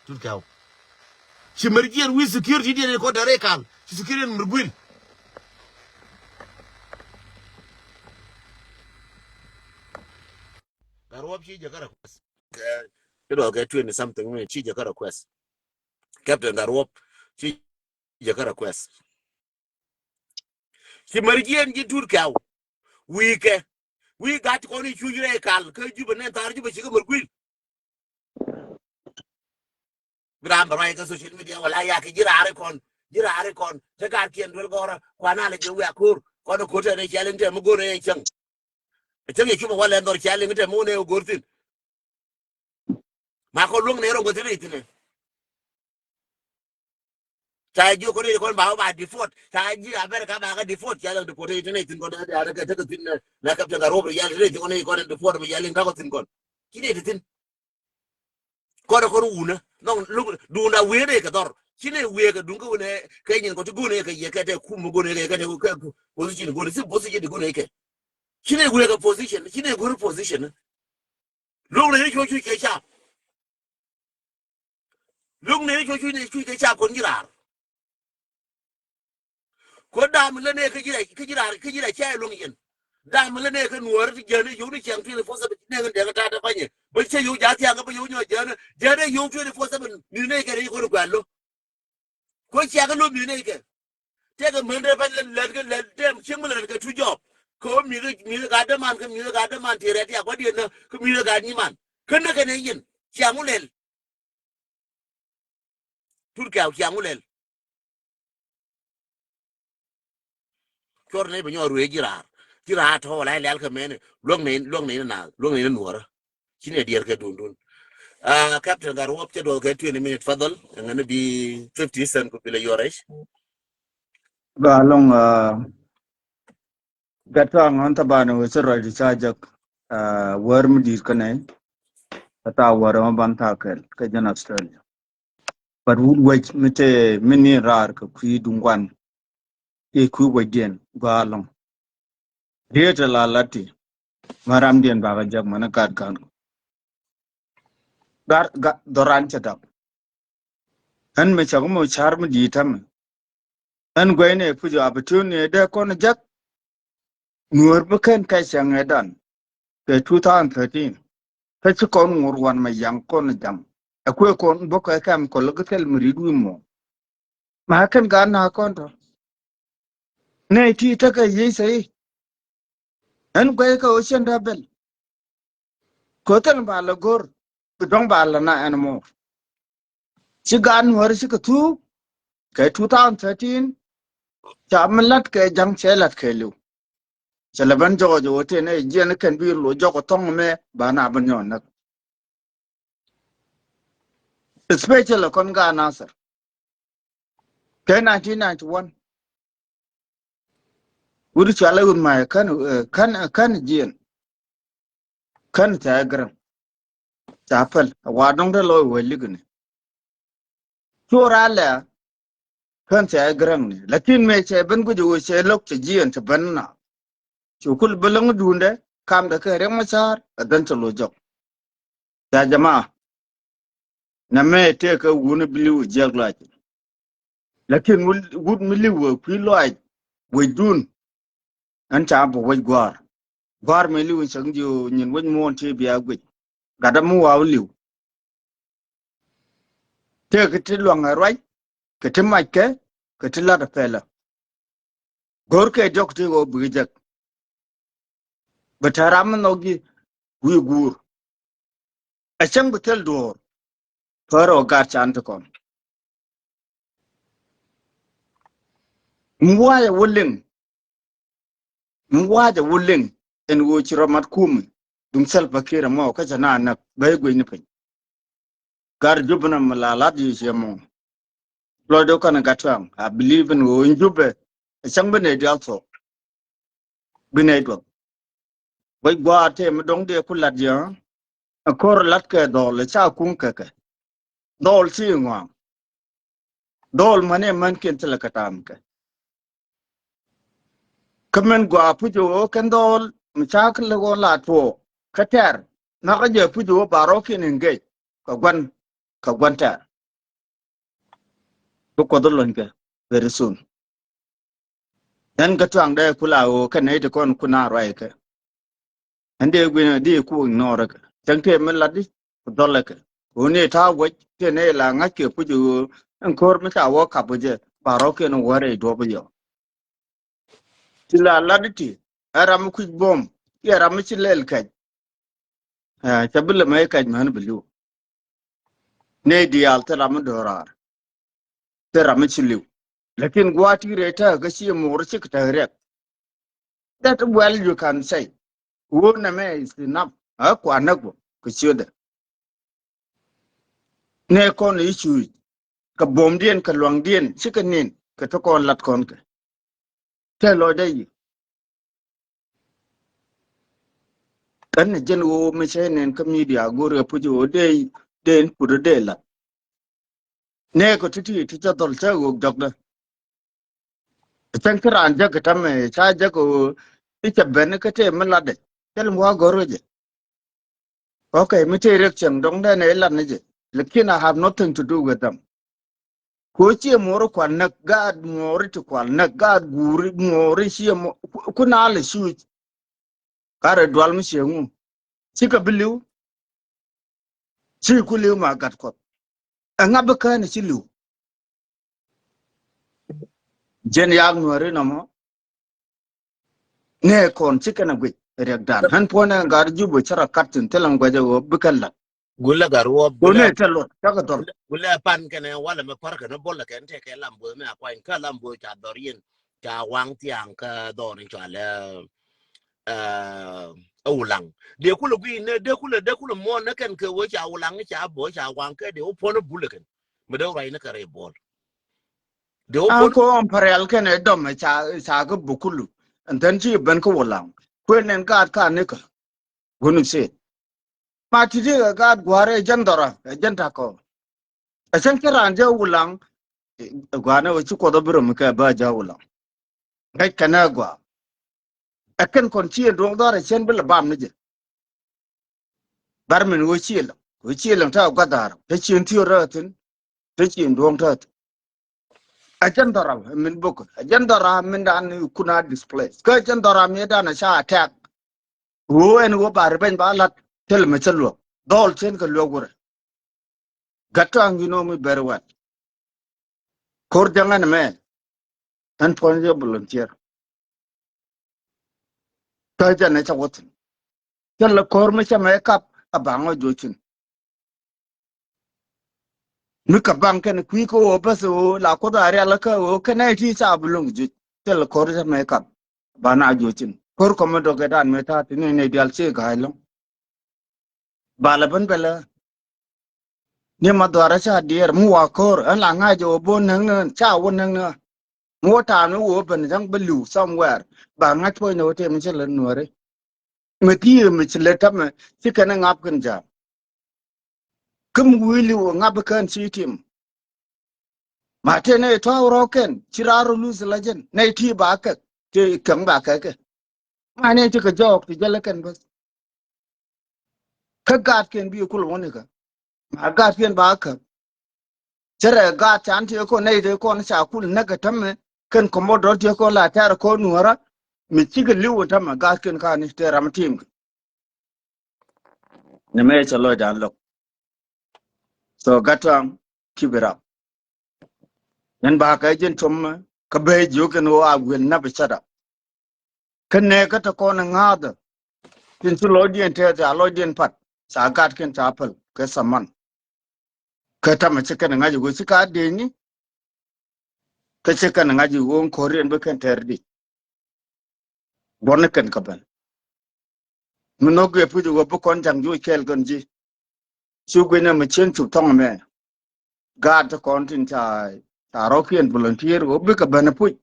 Tut kɛw. Ci mɛr jiɛn wi̱i̱ security diɛn in kɔn te rɛy kal. Ci security in mɛr guil. Gat ruɔp ci jɛ kä request. Kɛ, kɛ dɔɔk kɛ twenty something minute ci jɛ kä request. Captain Gat ruɔp ci jɛ kä request. Ci mɛr jiɛn ji̱ Tut kɛw. Wi̱i̱ kɛ. Wi̱i̱ gat kɔn i̱ cuc rɛy kal kä Jubɛ nɛn thaar Jubɛ ci kä mɛr guil. Bi ram bɛ ruac kä social media wala ya kɛ ji̱ raari kɔn, ji̱ raari kɔn te gat kiɛn duel gɔrä kuan a lɛ jɛ wiak ko̱r kɔn ko̱r tɛ ni cialiŋ tɛ mi go̱r ni cäŋ. Cäŋ yɛ cupɛ walɛ ndhɔr cialiŋ tɛ mi wun ɛ go̱r thi̱n. Ma kɔn luäŋ ni rɔŋ bä thi̱n i̱ thi̱n ɛ. Ca jiök kɔn i̱ kɔn ba ba deport ca ji̱ America ba kä deport cialiŋ deport i̱ thi̱n i̱ thi̱n kɔn dee dee kɛ tekɛ thi̱n nɛ kɛ piɛŋ ka ruɔp rɔ yal thi̱n i̱ thi̱n kɔn i̱ kɔn deport bɛ yaliŋ ka kɔ thi̱n kɔn. Ci dee ti thi̱n. Kɔn kɔn wunä nɔŋ luk duunda wee rɛ kɛ dhɔr ci nɛ wee kɛ duŋ kä wunɛ kɛ nyin kɔ ti gunɛ kɛ yɛ kɛ tɛ kum gunɛ kɛ kɛ tɛ kɛ position gunɛ si position di gunɛ kɛ ci nɛ wee kɛ position ci nɛ gunɛ position. Luk nɛ ni cuc cuc kɛ cap. Luk nɛ ni cuc cuc nɛ cuc kɛ cap kɔn ji̱ raar. Ko dam lä nɛ kä ji̱ rɛ kä ji̱ rɛ kä ji̱ rɛ cɛ luŋ yɛn. Dam lä nɛ kä nuɔɔr ti jɛn yow ni cɛŋ twenty four seven nɛ kä dɛŋ ta ta panyɛ bä cɛ yow ja thiaŋ bä yow nyɔ jɛn jɛn yow twenty four seven ni nɛ kɛ rɛ yi ko ni kuɛl lo. Ko cia kä lo mi nɛ kɛ tɛk män rɛ pany lɛ lɛ kɛ lɛ dɛm cieŋ mi lɛ kɛ tu jɔb. Ko mi mi ka däman kä mi ka däman ti rɛ ti a kɔ diɛn nä kä mi ka nyiman kä nä kɛ nɛ yɛn cia ŋu lɛl. Tut kɛw ciaŋ wulɛl. Cuɔr ni bi nyɔr ruee ji̱ raar ji̱ raar tɔ̱ wala ilɛl kɛ mɛni luäk ni luäk ni na luäk ni nuɔrä. Ci ni diɛr kɛ dundun. Ah, Captain Gat Ruɔp cɛ duɔth kɛ twenty minute fadhol ɛŋɛ ni bi fifty cent ku bilɛ yuɔr rɛc. Ba lɔŋ, ah, Gat Tuaŋ ɣän thaban wee ci ruac ti ca jek, ah, wäär mi di̱i̱t kä nɛy. Kä thaa wäär ɛmɔ ban thaa kɛl kä jɛn Australia. But wut wec mi te mi ni raar kɛ kui̱ duŋ guan. I̱ kui̱ wecdiɛn gɔaa ɛlɔ̱ŋ. Riet ala lati ma ramdiɛn bakɛ jak mani gat gan. Gat gat dhɔran cɛ dap. Ɛn mi cak mɔ car mi di̱i̱t tamɛ. Ɛn guɛy ni puc opportunity dee kɔn jak. Nuɔr bi kɛn kɛ cɛ ŋɛ dan kɛ two thousand thirteen. Kä ci kɔn ŋur wan mɛ yaŋ kɔn jam ɛ kuɛ kɔn bä kɛ kɛm kɔl kä thil mi rit wi̱i̱ mɔ. Ma kɛn gaat na kɔn tɔ nɛ ti tekɛ yiec sɛ i̱ ɛn guɛy kɛ ɣöö cɛn dee bɛl. Kɛ ɣöö thil ba lɛ go̱r bi dɔ̱ŋ ba lɛ na ɛn mɔ. Ci gaat nuɔ̱ɔ̱ri cikɛ thuuk kɛ two thousand thirteen. Ca mi lat kɛ ja̱ŋ cɛ lat kɛ li̱w. Cɛ lɛ ben jɔɔc ɣöö tëë nɛ jiɛn kɛn bi lo jɔk ɔ thɔŋ mɛ ba na ben nyɔɔn näk. Especially kɔn gaat Nasir. Kɛ nineteen ninety-one. Wut cual ɛ wut ma̱a̱ kän, eh, kän, kän jiɛn. Kän ca gräŋ. Ca päl. Wa dɔ̱ŋ te lɔ wä likni. Cu ra lɛ kän ca gräŋni. Lakin mëë cɛ ben guic wä cɛ lo̱k cɛ jiɛn cɛ ben na. Cu kul bä läŋ duundɛ kamdɛ kɛ Riɛk Macar ɛ dhɛn cɛ lo jɔk. Ya jama. Nɛ mɛ tëëkɛ wuni bi li̱w jiɛk lɔac. Lakin wut mi li̱w wee kui̱ lɔac wecdun. Ɛn ca bä wec gua̱a̱r. Gua̱a̱r mi li̱w in cäŋ ji̱ ɣöö nyin wec muɔ̱ɔ̱n ti bia guic. Gatdä mi wa̱a̱ wä li̱w. Tëëkɛ ti lua̱ŋ ɛ ruac kɛ ti mackɛ kɛ ti la̱t ɛ pɛlä. Go̱o̱rkɛ diɔ̱k ti ɣöö bikɛ jek. Bɛ te ram mi nhɔk ji̱ wi̱i̱ guur. Ɛ cäŋ bi thil duɔ̱ɔ̱r. Pär ɔ gat can ti kɔn. Mi wa̱a̱ jɛ wä liŋ. Mi wa̱a̱ jɛ wä liŋ. Ɛn ɣöö ci rɔ mat kumi. Duŋ Salva Kiir ɛmɔ kä cɛ na näk bä i̱ guic ni piny. Gat Jubɛ nɔmɔ la lat yi ciɛ mɔ. Lɔcdɛ kɔn gat tuaŋ. I believe in ɣöö in Jubɛ ɛ cäŋ bi nɛy diaal thuɔ̱k. Bi nɛy duɔth. Wec gua̱a̱r tëë mi dɔ̱ŋ dee ku lat yɛ. Ɛ ko̱r lat kɛ dhɔl ɛ ca kuŋ kɛ kɛ. Dhɔl ci ŋɔaŋ. Dhɔl män ɛ män kiɛn thilɛ kɛ tam kɛ. Kä mɛn gɔaa puc ɣöö kɛn dhɔl mi cak lɛ ɣöö la tuɔɔk kä tɛr. Nhɔakä jɛ puc ɣöö ba rɔ̱kiɛn in gec kɛ gua̱n kɛ gua̱n tɛr. Bi Kuɔth lɔnykɛ very soon. Ɛn kä tuaŋdɛ ku la ɣöö kɛ nɛy ti kɔn ku na ruackɛ. Ɛn dee gui̱n di ku ignore kɛ. Cäŋ tëë mi lat di ku dhɔlɛ kɛ. Ku ni ta̱a̱ guäc tëë nɛy la ŋa̱ckɛ puc ɣöö ɛn ko̱r mi ca wä kap jɛ ba rɔ̱kiɛn wä rɛy duɔ̱p yɔ. Ti la lat di ti ɛ ram mi kui̱c buɔ̱m i̱ ɛ ram mi ci lɛl kɛc. Ɛ, ca bi lɛ mɛ kɛc män bi li̱w. Nɛy diaal thil ram mi do̱raar. Thil ram mi ci li̱w. Lakin gua̱a̱ ti rɛy tääk kä ci mo̱o̱r ci kɛ tääk riɛk. That well you can say. Wä nɛ mɛ is enough. Ɛ kua näk wä kɛ ciötdɛ. Nɛ kɔn i̱ cuuc kɛ buɔ̱mdiɛn kɛ luaŋdiɛn cikɛ nin kɛ ti kɔn lat kɔn kɛ. Tɛ lɔcdɛ yi. Kän ni jɛn ɣöö mi cɛ nɛn kä media go̱o̱r ɛ puc ɣöö dee dee in put dee lat. Nɛ kɛ ti̱ti̱ ti cä dhɔl cä ɣöök jɔkdä. Cäŋ ti raan jäk kɛ tämɛ ca jäk ɣöö i̱ cɛ ben kä tëë mi latdɛ. Cä lim wa gɔ̱r ɣä jɛ. Okay, mi tëë riɛk cieŋ dɔ̱ŋ dee nɛ i̱ lat ni jɛ. Lakin I have nothing to do with them. Ku ciɛ muɔɔri kual näk gaat muɔɔri ti kual näk gaat guuri muɔɔri ciɛ muɔ ku na lɛ cuuc. Ka rɛ dual mi ciɛ ŋu ci kɛ bi li̱w. Ci ku li̱w ma gat Kuɔth. Ɛŋa bi kään ci li̱w. Jɛn yak nuɔri nɔmɔ. Nɛ kɔn ci kɛn a guic riɛk dan hän puɔnɛ gat Jubɛ cä rɔ kat thin thilɛ ŋuɛc a ɣöö bi kɛn la̱t. Gulɛ gat ruɔp. Gulɛ tɛ luɔt cakɛ dhɔr. Gulɛ pan kɛnɛ walɛ mɛ pär kɛnɛ bolɛ kɛn tɛ kɛ lam bo̱o̱th mɛ a kuany kä lam bo̱o̱th ca dhɔr yen ca waŋ thiaŋ kä dhɔr in cɔalɛ. Ɛ Wulaŋ dee kulɛ gui̱i̱n nɛ dee kulɛ dee kulɛ muɔ̱ɔ̱n nɛ kɛn kɛ wee ca Wulaŋ ca bo̱o̱th ca waŋ kɛ dee wä puɔ̱n ɛ bulɛ kɛn mɛ dee wä ruac ni kɛ rɛy buɔl. Dee wä puɔ̱n. An ko ɔm parial kɛn ɛ dɔm ɛ ca ca kä bukulu. And then ci ben kä Wulaŋ kuën nɛn gaat ka nikä. Wun i̱ thiet. Ma ti̱ti̱ kɛ gaat gua̱a̱r ɛ jɛn dhɔra ɛ jɛn takɔ. Ɛ cɛn cä raan jɛ Wulaŋ. Ɛ gua̱a̱r ni wä ci Kuɔth ɔ bi röm kɛ bä jɛ Wulaŋ. Ŋäc kɛn ɛ gua̱a̱r. Ɛ kɛn kɔn ci ɛn duɔ̱ŋ dhɔr ɛ cɛn bi lɛ bam ni jɛ. Bar min wä ci ɛlɛŋ wä ci ɛlɛŋ te ɛ gua̱dhaar te ci ɛn thiöör rä thi̱n. Te ci ɛn duɔ̱ŋ te thi̱n. Ɛ jɛn dhɔra min bok ɛ jɛn dhɔra min dan kun a displace kä ɛ jɛn dhɔra mi dan ɛ ca attack. Ɣöö ɛn ɣöö ba ri beny ba lat thil mi cä luäk dhɔl cien kɛ luäk wurɛ. Gat tuaŋ you know me very well. Ko̱r jäŋ ɛn mɛ ɛn puɔ̱ny yɛ volunteer. Kä jɛn ɛ cä wä thi̱n thil ko̱r mi cä mɛ kap a baŋ ɔ juɔc thi̱n. Mi kɛ baŋ kɛn kui̱ kä ɣöö bäth ɣöö la Kuoth a rial kä ɣöö kɛn nɛy ti ca bi lo̱ŋ juc. Thil ko̱r jɛ mɛ kap. Ba na juɔcin. Ko̱r kɔmɛ dɔkɛ dan mɛ ta̱a̱ ti ni nɛy dial ci ga̱a̱c lo̱ŋ. Ba lɛ ben bɛ lɛ. Ni ma dhuarä ca diɛɛr mi wa ko̱r ɛn la ŋa̱c ɣöö bo̱n näk ni ca wä näk ni. Mi wä ta̱a̱ mi wä ben ja̱ŋ bä li̱w somewhere. Ba ŋa̱c puɔ̱ny ni wä tëë mi ci lät nuɔ̱ri. Mi ti mi ci lät tämɛ ci kɛn ŋap kɛn ja̱a̱m. Kä mi wi̱i̱ li̱w ŋap kɛn ci tim. Ma te nɛy tɔ̱ rɔ̱ kɛn ci raar rɔ luth la jɛn nɛy ti ba kɛk ti kɛŋ ba kɛk kɛ. Ma nɛy ti kɛ jɔɔk ti jälɛ kɛn bäth. Kä gaatkiɛn bi kul wä ni kä ma gaatkiɛn ba kä. Cɛ rɛ gaat can ti kɔn nɛy ti kɔn ca kul näk kɛ tämɛ kɛn kɔmɔ dɔ̱r ti kɔn la tɛr kɔn nuɔrä. Mi cikɛ li̱w tämɛ gaatkiɛn ka ni tɛ ram tim kɛ. Ni mɛ cɛ lɔcdan lo̱k. So Gattuang, keep it up. Yɛn ba kɛ jin tom kä bɛ jiök kɛn wä a will never shut up. Kä nɛ kä te kɔn ŋa̱thä. Tin ci lɔcdiɛn tɛth a lɔcdiɛn pat ca gat kɛn ca päl kɛ thaman. Kä tamɛ ci kɛn ŋa̱c i̱ wee ci ka dee ni. Kä ci kɛn ŋa̱c i̱ wee ko̱riɛn bi kɛn tɛr di. Buɔ̱n ni kɛn kä ben. Mi nhɔk gɛ puc i̱ wee bi kɔn ja̱ŋ juɔc kɛɛl kɛn ji̱. Cu gui̱n ɛmɛ cieŋ cuk thɔŋ ɛmɛ. Gaat ti kɔn tin ca ca rɔ̱kiɛn volunteer ɣöö bikɛ ben ɛ puc.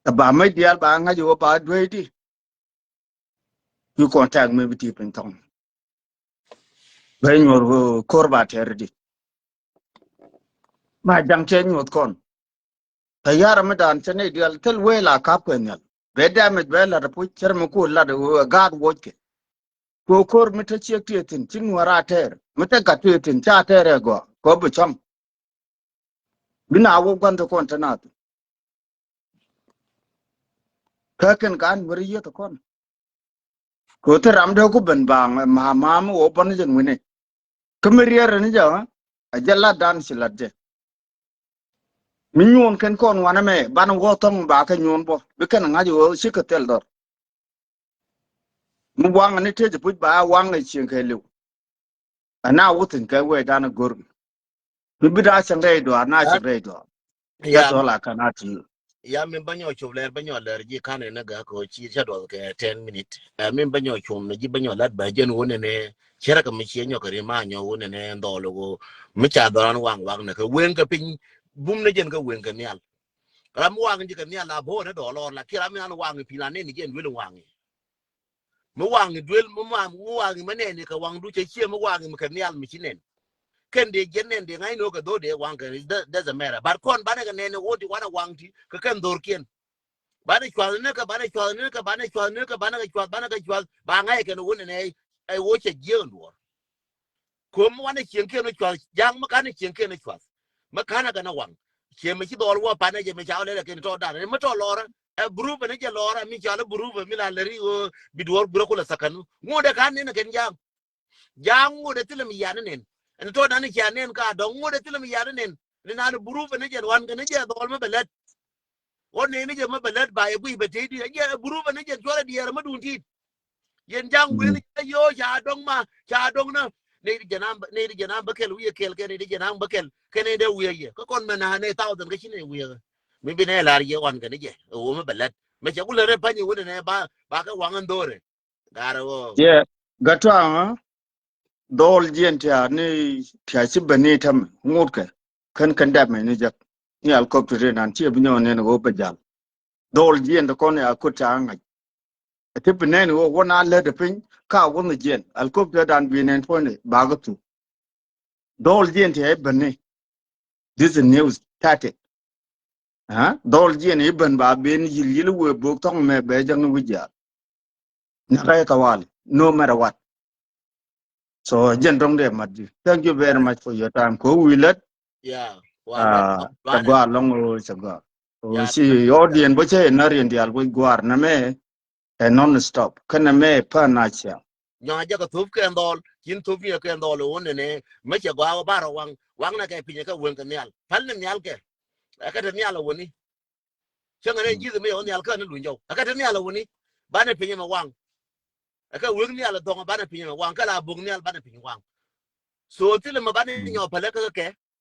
Ɛ ba mec diaal ba ŋa̱c ɣöö ba dueec di. Bi contact mi bi ti piny thɔŋ. Bɛ nyuɔth ɣöö ko̱r ba tɛr di. Ma ja̱ŋ cɛ nyuɔth kɔn. Tɛ yar mi dan cɛ nɛy diaal thil wee la kap kɛ nhial. Bɛ damage bɛ lat ɛ puc cär mi ku lat ɛ ɣöö ɛ gaat wuɔckɛ. Kɛ ko̱r mi te ciek ti thi̱n ci nuɔ̱ɔ̱r a tɛɛr mi te gat ti thi̱n ca tɛɛr ɛ gɔaa kɛ bi cɔm. Bi na wä gua̱n ti kɔn te na thi̱n. Kä kɛn ka nuɔ̱ɔ̱r yieth kɔn. Kɛ te ram dee ku ben ba ma ma mi wä bɔn jɛn wi̱ni. Kä mi riɛr ni jɛ a jɛ lat dan ci lat jɛ. Mi nyuɔn kɛn kɔn wanɛ mɛ banɛ wä thɔŋ ba kɛ nyuɔn bɔ bi kɛn ŋa̱c wä ci kɛ thil dhɔr. Mi waŋ ni tec puc ba waŋ ɛ cieŋ kɛ liw. Ana wä thi̱n kɛ wee dan a go̱r. Mi bi da cɛŋ rɛy duaar na cɛŋ rɛy duaar. Ya tɔl a kan a ti. Ya min bä nyɔ cop lɛr bä nyɔ lɛr ji̱ kan in a gak kɛ ci ca duɔth kɛ ten minute. Ɛ min bä nyɔ com ni ji̱ bä nyɔ lat bä jɛn wun ni cɛrɛ kɛ mi ciɛ nyɔ kɛ ri ma nyɔ wun ni dhɔl ko mi ca dhɔran waŋ waŋ ni kɛ weŋ kɛ piny bum ni jɛn kɛ weŋ kɛ nhial. Ram waŋ ji̱ kɛ nhial la bo̱o̱ ni dhɔl ɔr la ki ram mi an waŋ piny la ni ni jɛn duel waŋ. Mi waŋ duel mi waŋ mi waŋ mi nɛn kɛ waŋ du cɛ ciɛ mi waŋ mi kɛ nhial mi ci nɛn. Kɛn dee jiɛn nɛn dee ŋa̱c ni wä kɛ dho̱r dee waŋ kɛ doesn't matter. But kɔn banɛ kɛ nɛn ni wä ti wanɛ waŋ ti kɛ kɛn dho̱rkiɛn. Banɛ cuath ni kɛ banɛ cuath ni kɛ banɛ cuath ni kɛ banɛ kɛ cuath banɛ kɛ cuath ba ŋa̱c kɛn wä ni nɛ ɛ wä cɛ jiɛk duɔ̱ɔ̱r. Kom wanɛ cieŋkiɛn wä cuath ja̱ŋ mi kanɛ cieŋkiɛn wä cuath. Mi kanɛ kɛn waŋ ciɛ mi ci dhɔl wä panɛ jɛ mi ca wä lɛlɛ kɛn tɔ dan mi tɔ lɔrä. Ɛ burup ni jɛ lɔrä mi ca lɛ burup mi la lɛ ri wä bi duɔ̱ɔ̱r gurä kulɛ thakanu ŋuɔ̱t ɛ kan ni ni kɛn ja̱ŋ. Ja̱a̱ŋ ŋot ɛ thilɛ mi yian ɛ nɛn. Ɛn tɔ dan i̱ cia nɛn ka dɔ̱ŋ ŋot ɛ thilɛ mi yian ɛ nɛn. Ni nan burup ɛn i̱ jɛn wan kɛn i̱ jɛ dhɔl mi bɛ lät. Ɣän nɛn i̱ jɛ mi bɛ lät ba yɛ guiy bɛ tëë di ɛ jɛ burup ɛn i̱ jɛn cuɔl ɛ diɛɛr mi duun ti̱i̱t. Yɛn ja̱a̱ŋ wëë ni ca yio̱o̱ ca dɔ̱ŋ ma ca dɔ̱ŋ na. Nɛy di jɛn am nɛy di jɛn am bä kɛl wi̱i̱ kɛl kɛ nɛy di jɛn am bä kɛl kɛ nɛy dee wi̱i̱ yɛ kä kɔn mɛ na nɛy thousand kä ci nɛy wi̱i̱. Mi bi nɛy lar yɛ wan kɛn i̱ jɛ ɛ ɣöö mi bɛ lät. Mɛ cɛ ku lät rɛ pa̱ny i̱ wut ɛn ɛ ba ba kɛ waŋ ɛn dho̱o̱rɛ. Garɛ ɣöö. Yeah. Gatɔaŋä dhɔl jiɛn tiaar ni tiaar ci bäni tämɛ ŋutkɛ kän kän dɛp mɛ ni jek. Ni alkop ti rin an ci bi nyɔɔn nɛn ɣöö bä jal dhɔl jiɛn ti kɔn ya kot ca ŋa̱c. Ɛ ti bi nɛn ɣöö wä na lät piny ka wä ni jiɛn alkop ti dan bi nɛn puɔ̱ni ba kä thuk. Dhɔl jiɛn ti ɛ bäni. This is news tactic. Dhɔl jiɛn i̱ bän ba ben yil yil wee bok thɔŋ mɛ bɛ jäŋ ni wi̱c yaal. Ni rɛy thawali no matter what. So jiɛn dɔŋ dee mat ji̱. Thank you very much for your time. Ko wi̱i̱ lät. Cɛ gɔaa lɔŋ ɣöö cɛ gɔaa. Ɣöö ci audience bä cɛ inä riɛn diaal wi̱c gua̱a̱r nɛ mɛ. Ɛ non stop känɛ mɛ pä na ciaŋ. Nyɔac jɛ kɛ thop kɛn dhɔl cin thop ni kɛn dhɔl ɛ wun nɛnɛ. Mɛ cɛ gɔaa wä bar ɛ waŋ waŋ nɛ kɛ piny kɛ weŋ kɛ nhial päl ni nhial kɛ. Ɛ kɛ te nhial ɛ wäni. Cäŋ ɛn ɛ ji̱th mi yɛ wä nhial kä ni luny jɔw ɛ kɛ te nhial ɛ wäni. Banɛ piny ɛmɛ waŋ. Ɛ kɛ weŋ nhial ɛ dhɔŋ banɛ piny ɛmɛ waŋ kä la bo̱k nhial banɛ piny waŋ. So thilɛ mɛ banɛ nyɔk päl ɛ kä kɛ.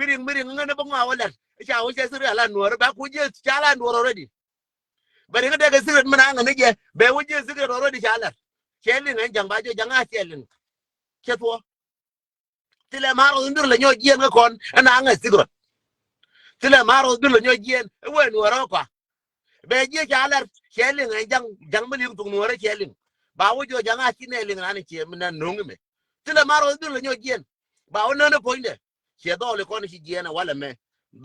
Mi riŋ, mi riŋ ŋän bä ŋɔa wä lɛt. Ca wä cɛ secret ala nuɔr, ba ku jiɛ ca la nuɔr already. Bɛ riŋ dɛ kɛ secret mi na ŋän jɛ, bɛ wä jiɛ secret already ca lɛt. Cɛ liŋ ɛn jaŋ ba jɔ jaŋ a cɛ liŋ. Cɛ thuɔ. Thilɛ ma rɔ dhur lɛ nyɔ jiɛn kä kɔn, ɛn a ŋɛ secret. Thilɛ ma rɔ dhur lɛ nyɔ jiɛn, ɛ wee nuɔr ɔ kɔa. Bɛ jiɛ ca lɛr, cɛ liŋ ɛn jaŋ, jaŋ mi liŋ thuk nuɔrɛ cɛ liŋ. Ba wä jɔ jaŋ a ci nɛ liŋ rani ciɛ mi na no̱ŋ mɛ. Thilɛ ma rɔ dhul lɛ nyɔ jiɛn. Ba wä nänä puɔ̱nydɛ. Ciɛ dhɔl ikɔn ci jiɛn ɛ walɛ mɛ.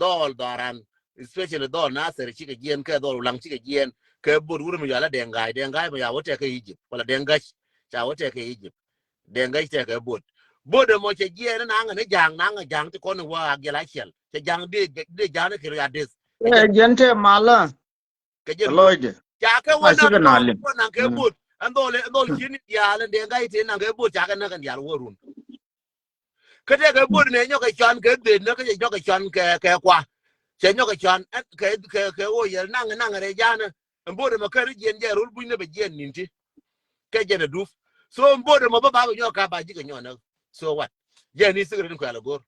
Dhɔl dhɔran, especially dhɔl Nasir cikɛ jiɛn, kɛ dhɔl Ulaŋ cikɛ jiɛn, kɛ bot wur mi yɔalä Dɛŋ Ga̱a̱c, Dɛŋ Ga̱a̱c mi ya wä tɛk kɛ Egypt, wala Dɛŋ Ga̱a̱c, ca wä tɛk kɛ Egypt. Dɛŋ Ga̱a̱c tɛk kɛ bot. Bot ɛmɔ cɛ jiɛn na ŋɛ ni ja̱a̱ŋ, na ŋɛ ja̱a̱ŋ ti kɔn wä a gɛl a ciɛl. Cɛ ja̱a̱ŋ di, di ja̱a̱ŋ ni kiri a deth. Ɛ jɛn tɛ malä. Kɛ jɛn lɔcdɛ. Ca kɛ wä na cikɛ na liŋ. Wä naŋ kɛ bot. Ɛn dhɔl, ɛn dhɔl cini diaal, ɛn Dɛŋ Ga̱a̱c ti naŋ kɛ bot, ca kɛ näk ɛn diaal wä run. Kä tɛkɛ bot nɛ nyɔkɛ cɔan kɛ dhet nä kä cɛ nyɔkɛ cɔan kɛ, kɛ kua. Cɛ nyɔkɛ cɔan ɛn kɛ, kɛ, kɛ ɣöö yɛl naŋ, naŋ rɛy ja̱a̱nä. Ɛn bot ɛmɔ kɛn ri jiɛn jɛ rol bucnä bɛ jiɛn ni̱n ti. Kɛ jɛn ɛ dup. So ɛn bot ɛmɔ bä ba bɛ nyɔk ka ba ji̱ kɛ nyɔk näk. So what? Jɛn ni secret in kuɛl ɛ go̱r.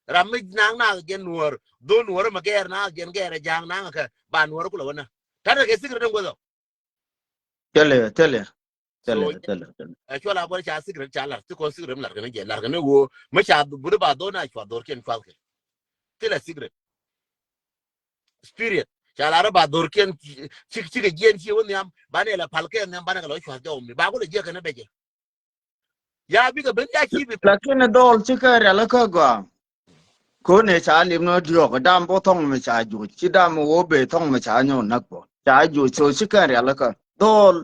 Ram mi naŋ naŋ jɛn nuɔr. Dhol nuɔr ɛmɔ gɛɛr naŋ jɛn gɛɛr ɛ ja̱a̱ŋ naŋ kɛ ba nuɔr kulɛ wä nä. Ta̱tɛ kɛ secret in guäth ɔ. Thilɛ, thilɛ. Thilɛ, thilɛ, thilɛ. Ɛ cual a bɔr ca secret ca lar ti kɔn secret mi lar kɛn jɛ lar kɛn woo mi ca buri ba dhor na cua dhor kiɛn cual kɛ. Thilɛ secret. Spirit ca lar ba dhor kiɛn cik cik jiɛn ci wä nhiam banɛ la pal kɛ nhiam banɛ kɛ lɔ cua jɔw mi ba kulɛ jiɛ kɛn bɛ jɛ. Ya bikɛ ben ya ci bi. Lakin dhol ci kɛ rial kä gɔaa. Kone ca lim nɔ diɔk dam bo thɔŋ mi ca juc ci dam wo be thɔŋ mi ca nyɔ nak bo ca juc so ci kɛ rial kä dhol.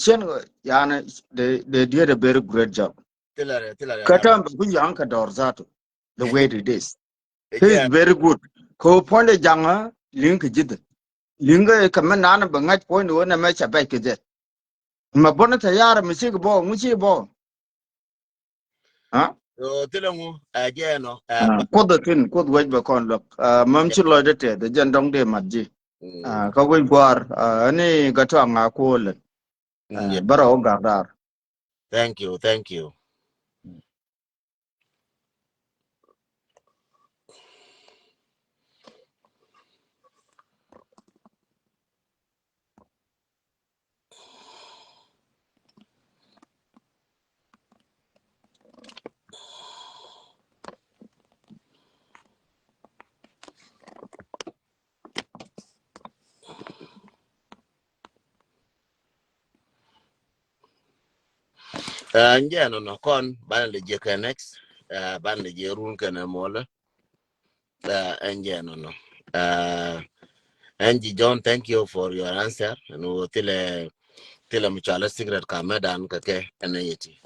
Cien yani they they did a very great job. Kä tam bɛ ku yaŋ kɛ dɔr zatu the way it is. He is very good. Ko puɔndɛ jaŋa liŋ kɛ ji̱th liŋ kɛ mɛ nan bɛ ŋa̱c puɔndɛ wä nɛ mɛ ca bɛc kɛ jɛ. Mɛ bɔni tɛ yar mɛ cik bɔ ŋu ci bɔ. Ha? Kuoth a thin kuoth wec bɛ kɔn luɛk. Mam ci lɔcdɛ tɛth jɛn dɔŋ dee mat ji̱. Kä wec gua̱a̱r ni gatɔaŋ a kuɔlɛ. Bärɛ wä gak raar. Thank you, thank you. Ɛn jɛ nɔnɔ kɔn banɛ lɛ jɛ kɛ next. Banɛ lɛ jɛ run kɛnɛ mɔlɛ. Ɛn jɛ nɔnɔ. Ɛn ji̱ John, thank you for your answer. Ɛn wä thilɛ thilɛ mi cɔalɛ secret kamɛ dan kɛ kɛ ɛn yɛ ti.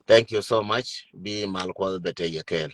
Thank you so much. Bi mal kuɔth bɛ tɛ yɛ kɛɛl.